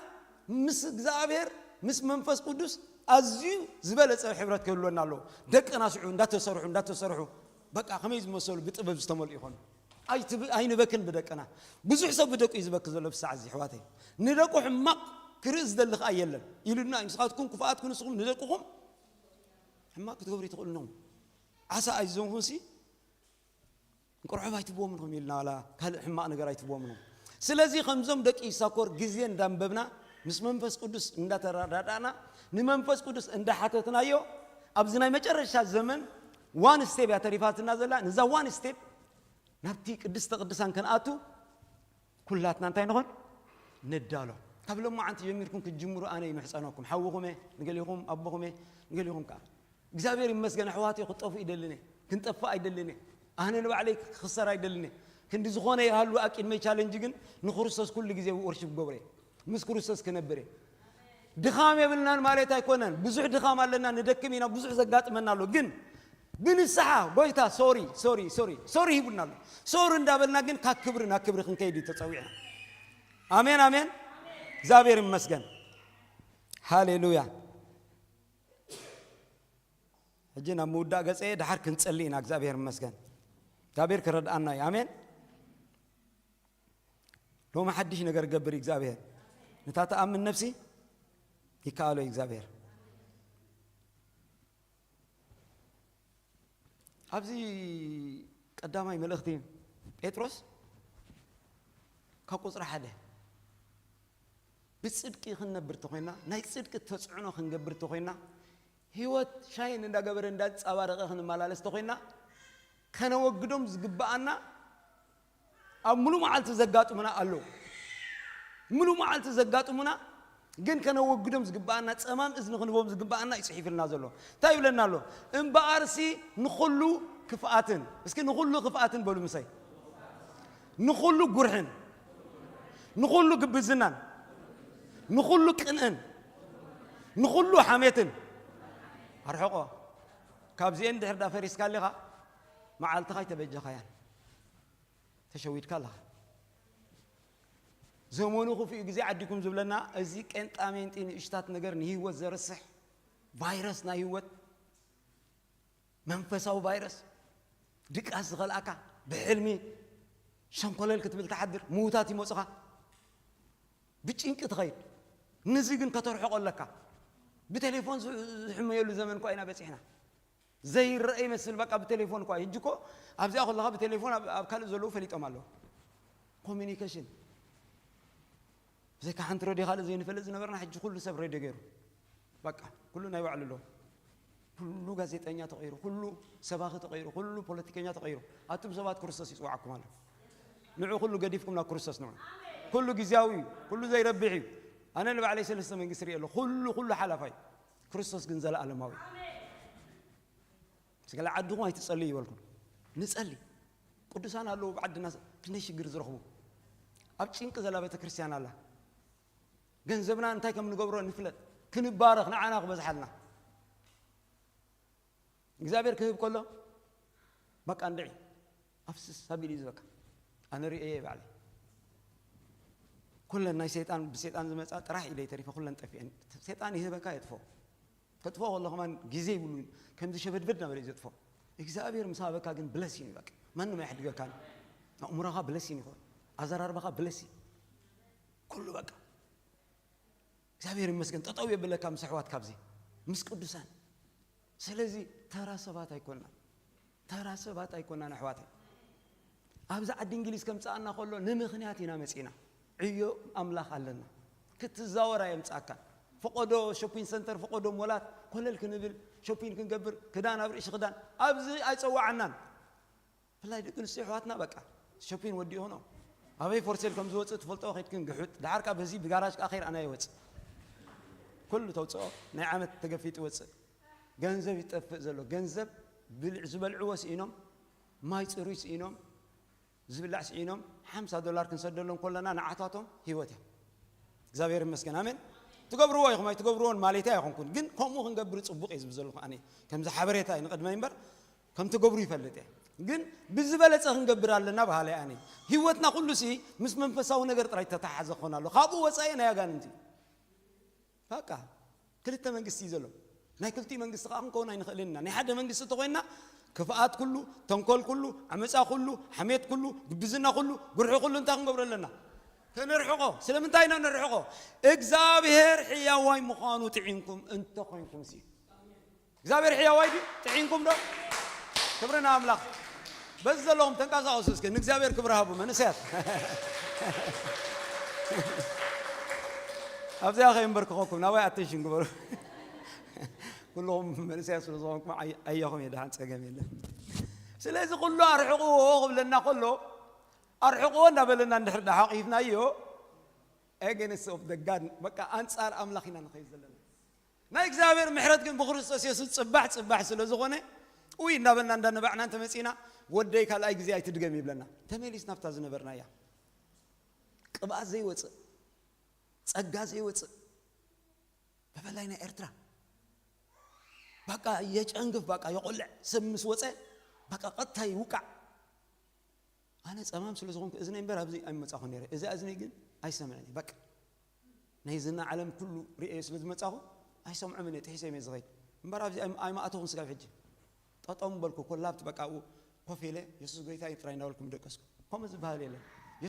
ምስ እግዚኣብሔር፣ ምስ መንፈስ ቅዱስ ኣዝዩ ዝበለጸ ሕብረት ክህልወና ኣለዎ። ደቅና ስዑ እንዳተሰርሑ፣ እንዳተሰርሑ በቃ ከመይ ዝመሰሉ ብጥበብ ዝተመልኡ ይኾኑ። ኣይትብ-፣ ኣይንበክን ብደቅና። ብዙሕ ሰብ ብደቁ እዩ ዝበኪ ዘሎ ብሳዕ እዚ፣ ኣሕዋተይ። ንደቁ ሕማቕ ክርኢ ዝደሊ ኸኣ የለን ኢሉና እዩ። ንስኻትኩም ክፉኣት ክንስኹም ንደቅኹም ሕማቕ ክትገብሩ ትኽእሉ ኣለኹም። ዓሳ ኣይዘንኩንሲ እንቅርሖብ ኣይትብዎም ኢኹም ኢልና፣ ዋላ ካልእ ሕማቕ ነገር ኣይትብዎም ኢኹም። ስለዚ ከምዞም ደቂ ይሳኮር ግዜ እንዳንበብና፣ ምስ መንፈስ ቅዱስ እንዳተረዳዳእና፣ ንመንፈስ ቅዱስ እንዳሓተትናዮ፣ ኣብዚ ናይ መጨረሻ ዘመን ዋን ስቴፕ እያ ተሪፋትና ዘላ። ንዛ ዋን ስቴፕ ናብቲ ቅድስተ ቅዱሳን ክንኣቱ ኩላትና እንታይ ንኾን? ንዳሎ። ካብ ሎማዓንቲ ጀሚርኩም ክትጅምሩ ኣነ ይምሕጸነኩም። ሓውኹም እየ፣ ንገሊኹም ኣቦኹም እየ፣ ንገሊኹም ከኣ። እግዚኣብሔር ይመስገን ኣሕዋት እየ፣ ክጠፉ ይደልን እየ፣ ክንጠፍእ ኣይደልን እየ። ኣነ ንባዕለይ ክኽሰር ኣይደልን እየ። ክንዲ ዝኾነ ይሃሉ ኣብ ቅድመይ ቻለንጅ ግን ንክርስቶስ ኩሉ ግዜ ወርሺፕ ክገብር እየ። ምስ ክርስቶስ ክነብር እየ። ድኻም የብልናን ማለት ኣይኮነን። ብዙሕ ድኻም ኣለና፣ ንደክም ኢና፣ ብዙሕ ዘጋጥመና ኣሎ። ግን ብንስሓ ጎይታ ሶሪ ሶሪ ሶሪ ሶሪ ሂቡና ኣሎ። ሶሪ እንዳበልና ግን ካብ ክብሪ ናብ ክብሪ ክንከይድ እዩ ተጸዊዕና። ኣሜን ኣሜን። እግዚኣብሔር ይመስገን። ሃሌሉያ። ሕጂ ናብ ምውዳእ ገጸ ድሓር ክንጸሊ ኢና። እግዚኣብሔር ይመስገን። እግዚኣብሔር ክረድኣና እዩ። ኣሜን። ሎሚ ሓድሽ ነገር ገብር እዩ እግዚኣብሔር። ነታ ትኣምን ነፍሲ ይከኣሎ እዩ እግዚኣብሔር። ኣብዚ ቀዳማይ መልእኽቲ ጴጥሮስ ካብ ቁጽሪ ሓደ ብጽድቂ ክንነብር ተኾይና፣ ናይ ጽድቂ ተጽዕኖ ክንገብር ተኾይና፣ ህይወት ሻይን እንዳገበረ እንዳንጸባረቐ ክንመላለስ ተኾይና፣ ከነወግዶም ዝግብኣና ኣብ ሙሉ መዓልቲ ዘጋጥሙና ኣለዉ። ሙሉ መዓልቲ ዘጋጥሙና ግን ከነወግዶም ዝግብኣና፣ ጸማም እዝኒ ክንቦም ዝግብኣና እዩ ጽሒፍልና ዘሎ። እንታይ ይብለና ኣሎ? እምበኣርሲ ንኹሉ ክፍኣትን፣ እስኪ ንኹሉ ክፍኣትን በሉ ምሳይ። ንኹሉ ጉርሕን፣ ንኹሉ ግብዝናን፣ ንኹሉ ቅንእን፣ ንኹሉ ሓሜትን ኣርሕቆ። ካብዚኤን ድሕር ዳ ፈሪስካ ኣለኻ፣ መዓልትኻ ኣይተበጀኻያን። ተሸዊድካ ኣለኻ። ዘመኑ ክፉእ ግዜ ዓዲኩም ዝብለና እዚ ቄንጣሜንጢ ንእሽታት ነገር ንህይወት ዘርስሕ ቫይረስ ናይ ህይወት መንፈሳዊ ቫይረስ ድቃስ ዝኸልኣካ ብሕልሚ ሸንኮለል ክትብል ትሓድር ምውታት ይመፁኻ ብጭንቂ ትኸይድ። ንዚ ግን ከተርሕቆ ኣለካ። ብቴሌፎን ዝሕመየሉ ዘመን እኳ ኢና በፂሕና። ዘይረአ ይመስል በቃ ብቴሌፎን እኳ ሕጂ እኮ ኣብዚኣ ከለካ ብቴሌፎን ኣብ ካልእ ዘለዉ ፈሊጦም ኣለዉ። ኮሚኒኬሽን ብዘይካ ሓንቲ ረድዮ ካልእ ዘይንፈልጥ ዝነበርና ሕጂ ኩሉ ሰብ ረድዮ ገይሩ በቃ ኩሉ ናይ ባዕሉ ኣለዎ። ኩሉ ጋዜጠኛ ተቐይሩ፣ ኩሉ ሰባኺ ተቐይሩ፣ ኩሉ ፖለቲከኛ ተቐይሩ። ኣቱም ሰባት ክርስቶስ ይፅዋዓኩም ኣሎ። ንዑ ኩሉ ገዲፍኩም ናብ ክርስቶስ ንዑ። ኩሉ ግዜያዊ እዩ፣ ኩሉ ዘይረብሕ እዩ። ኣነ ንባዕለይ ሰለስተ መንግስቲ ሪኦ ኣሎ። ኩሉ ኩሉ ሓላፋይ፣ ክርስቶስ ግን ዘለኣለማዊ እዩ። ስለ ዓድኹም ኣይትጸልዩ ይበልኩም። ንጸሊ። ቅዱሳን ኣለዉ ኣብ ዓድና ክንደይ ሽግር ዝረኽቡ። ኣብ ጭንቂ ዘላ ቤተ ክርስቲያን ኣላ። ገንዘብና እንታይ ከም ንገብሮ ንፍለጥ። ክንባረኽ ንዓና ክበዝሓልና። እግዚኣብሔር ክህብ ከሎ በቃ እንድዒ ኣፍስስ ኣቢሉ እዩ ዝበካ። ኣነ ርእየ ባዕለይ። ኩለን ናይ ሰይጣን ብሰይጣን ዝመጻ ጥራሕ ኢለ ተሪፈ ኩለን ጠፊአን። ሰይጣን ይህበካ የጥፎ። ከጥፎ ከሎ ከማን ግዜ ይብሉ። ከምዚ ሸበድበድ እናበለ እዩ ዘጥፎ። እግዚኣብሔር ምስ ሃበካ ግን ብለሲን እዩ በቃ። ማንም ኣይሕድገካን። ኣእምሮኻ ብለሲን ይኸውን። ኣዘራርባኻ ብለሲን። ኩሉ በቃ እግዚኣብሔር ይመስገን ጠጠው የብለካ ምስ ኣሕዋት ካብዚ ምስ ቅዱሳን። ስለዚ ተራ ሰባት ኣይኮንና። ተራ ሰባት ኣይኮናን ኣሕዋተይ። ኣብዚ ዓዲ እንግሊዝ ከምፅኣና ከሎ ንምኽንያት ኢና መፂና። ዕዮ ኣምላኽ ኣለና። ክትዛወር ኣየምፅኣካን። ፈቆዶ ሾፒን ሰንተር ፈቆዶ ሞላት ኮለል ክንብል ሾፒን ክንገብር ክዳን ኣብ ርእሲ ክዳን ኣብዚ ኣይፀዋዓናን። ብፍላይ ደቂ ኣንስትዮ ኣሕዋትና በቃ ሾፒን ወዲኡ ሆኖ ኣበይ ፎርሴል ከም ዝወፅእ ትፈልጦ ከይድክን ግሑጥ ደሓር ካብ በዚ ብጋራጅ ከዓ ከይርኣና ይወፅእ። ኩሉ ተውፅኦ ናይ ዓመት ተገፊጡ ይወፅእ። ገንዘብ ይጠፍእ ዘሎ ገንዘብ ብልዕ ዝበልዕዎ ስኢኖም ማይ ፅሩይ ስኢኖም ዝብላዕ ስኢኖም ሓምሳ ዶላር ክንሰደሎም ከለና ንዓታቶም ህይወት እዮም። እግዚኣብሔር ይመስገን ኣሜን። ትገብርዎ ኢኹም ኣይትገብርዎን ማለተይ ኣይኮንኩን ግን ከምኡ ክንገብር ፅቡቅ እየ ዝብል ዘለኹ ኣነ ከምዚ ሓበሬታ እዩ ንቅድመይ እምበር ከም ትገብሩ ይፈልጥ እየ። ግን ብዝበለፀ ክንገብር ኣለና በሃላይ ኣነ። ህይወትና ኩሉ ሲ ምስ መንፈሳዊ ነገር ጥራይ ተተሓሓዘ ክኾን ኣሎ ካብኡ ወፃኢ ናይ ኣጋንንቲ እዩ። በቃ ክልተ መንግስቲ እዩ ዘሎ። ናይ ክልቲኡ መንግስቲ ከዓ ክንከውን ኣይንኽእልን ኢና። ናይ ሓደ መንግስቲ እንተኮይንና ክፍኣት ኩሉ፣ ተንኮል ኩሉ፣ ዓመፃ ኩሉ፣ ሓሜት ኩሉ፣ ግብዝና ኩሉ፣ ጉርሒ ኩሉ እንታይ ክንገብሮ ኣለና? ከነርሕቆ። ስለምንታይ ኢና ነርሕቆ? እግዚኣብሔር ሕያዋይ ምዃኑ ጥዒምኩም እንተኮይንኩም ሲ እግዚኣብሔር ሕያዋይ ድዩ? ጥዒምኩም ዶ? ክብሪ ንኣምላኽ። በዚ ዘለኹም ተንቀሳቐሱ እስኪ ንእግዚኣብሔር ክብሪ ሃቡ መንእሰያት። ኣብዚኣ ከየንበርክኸኩም ናባይ ኣቴንሽን ግበሩ። ኩልኹም መንእሰያት ስለ ዝኾንኩም ኣይ- ኣያኹም እየ ደሓን ጸገም የለን። ስለዚ ኩሉ ኣርሕቕዎ ክብለና ከሎ ኣርሕቕዎ እንዳበለና እንድሕር ዳ ሓቒፍናዮ፣ against of the God፣ በቃ ኣንጻር ኣምላኽ ኢና ንኸይድ ዘለና። ናይ እግዚኣብሔር ምሕረት ግን ብክርስቶስ የሱስ ጽባሕ ጽባሕ ስለ ዝኾነ፣ ውይ እንዳበልና እንዳነባዕና እንተመጺና፣ ወደይ ካልኣይ ግዜ ኣይትድገም ይብለና። ተመሊስና ኣብታ ዝነበርናያ። ቅብኣት ዘይወጽእ፣ ጸጋ ዘይወጽእ፣ በበላይ ናይ ኤርትራ በቃ የጨንግፍ፣ በቃ የቆልዕ፣ ሰብ ምስ ወጸ በቃ ቀጥታ ይውቃዕ። ኣነ ጸማም ስለ ዝኾንኩ እዝነይ እምበር ኣብዚ ኣይመጻኹ ነይረ። እዛ እዝነይ ግን ኣይሰምዕን እየ። በቃ ናይ ዝና ዓለም ኩሉ ርእየ ስለ ዝመጻኹ ኣይሰምዖምን እየ፣ ጥሒሰ እየ ዝኸይድ። እምበር ኣብዚ ኣይ-፣ ኣይመኣተኹን ስጋብ ሕጂ። ጠጠው በልኩ፣ ኮላብት በቃ ኣብኡ ኮፍ ኢለ የሱስ ጎይታ እዩ ጥራይ እንዳበልኩ ምደቀስኩ። ከምኡ ዝበሃል የለን።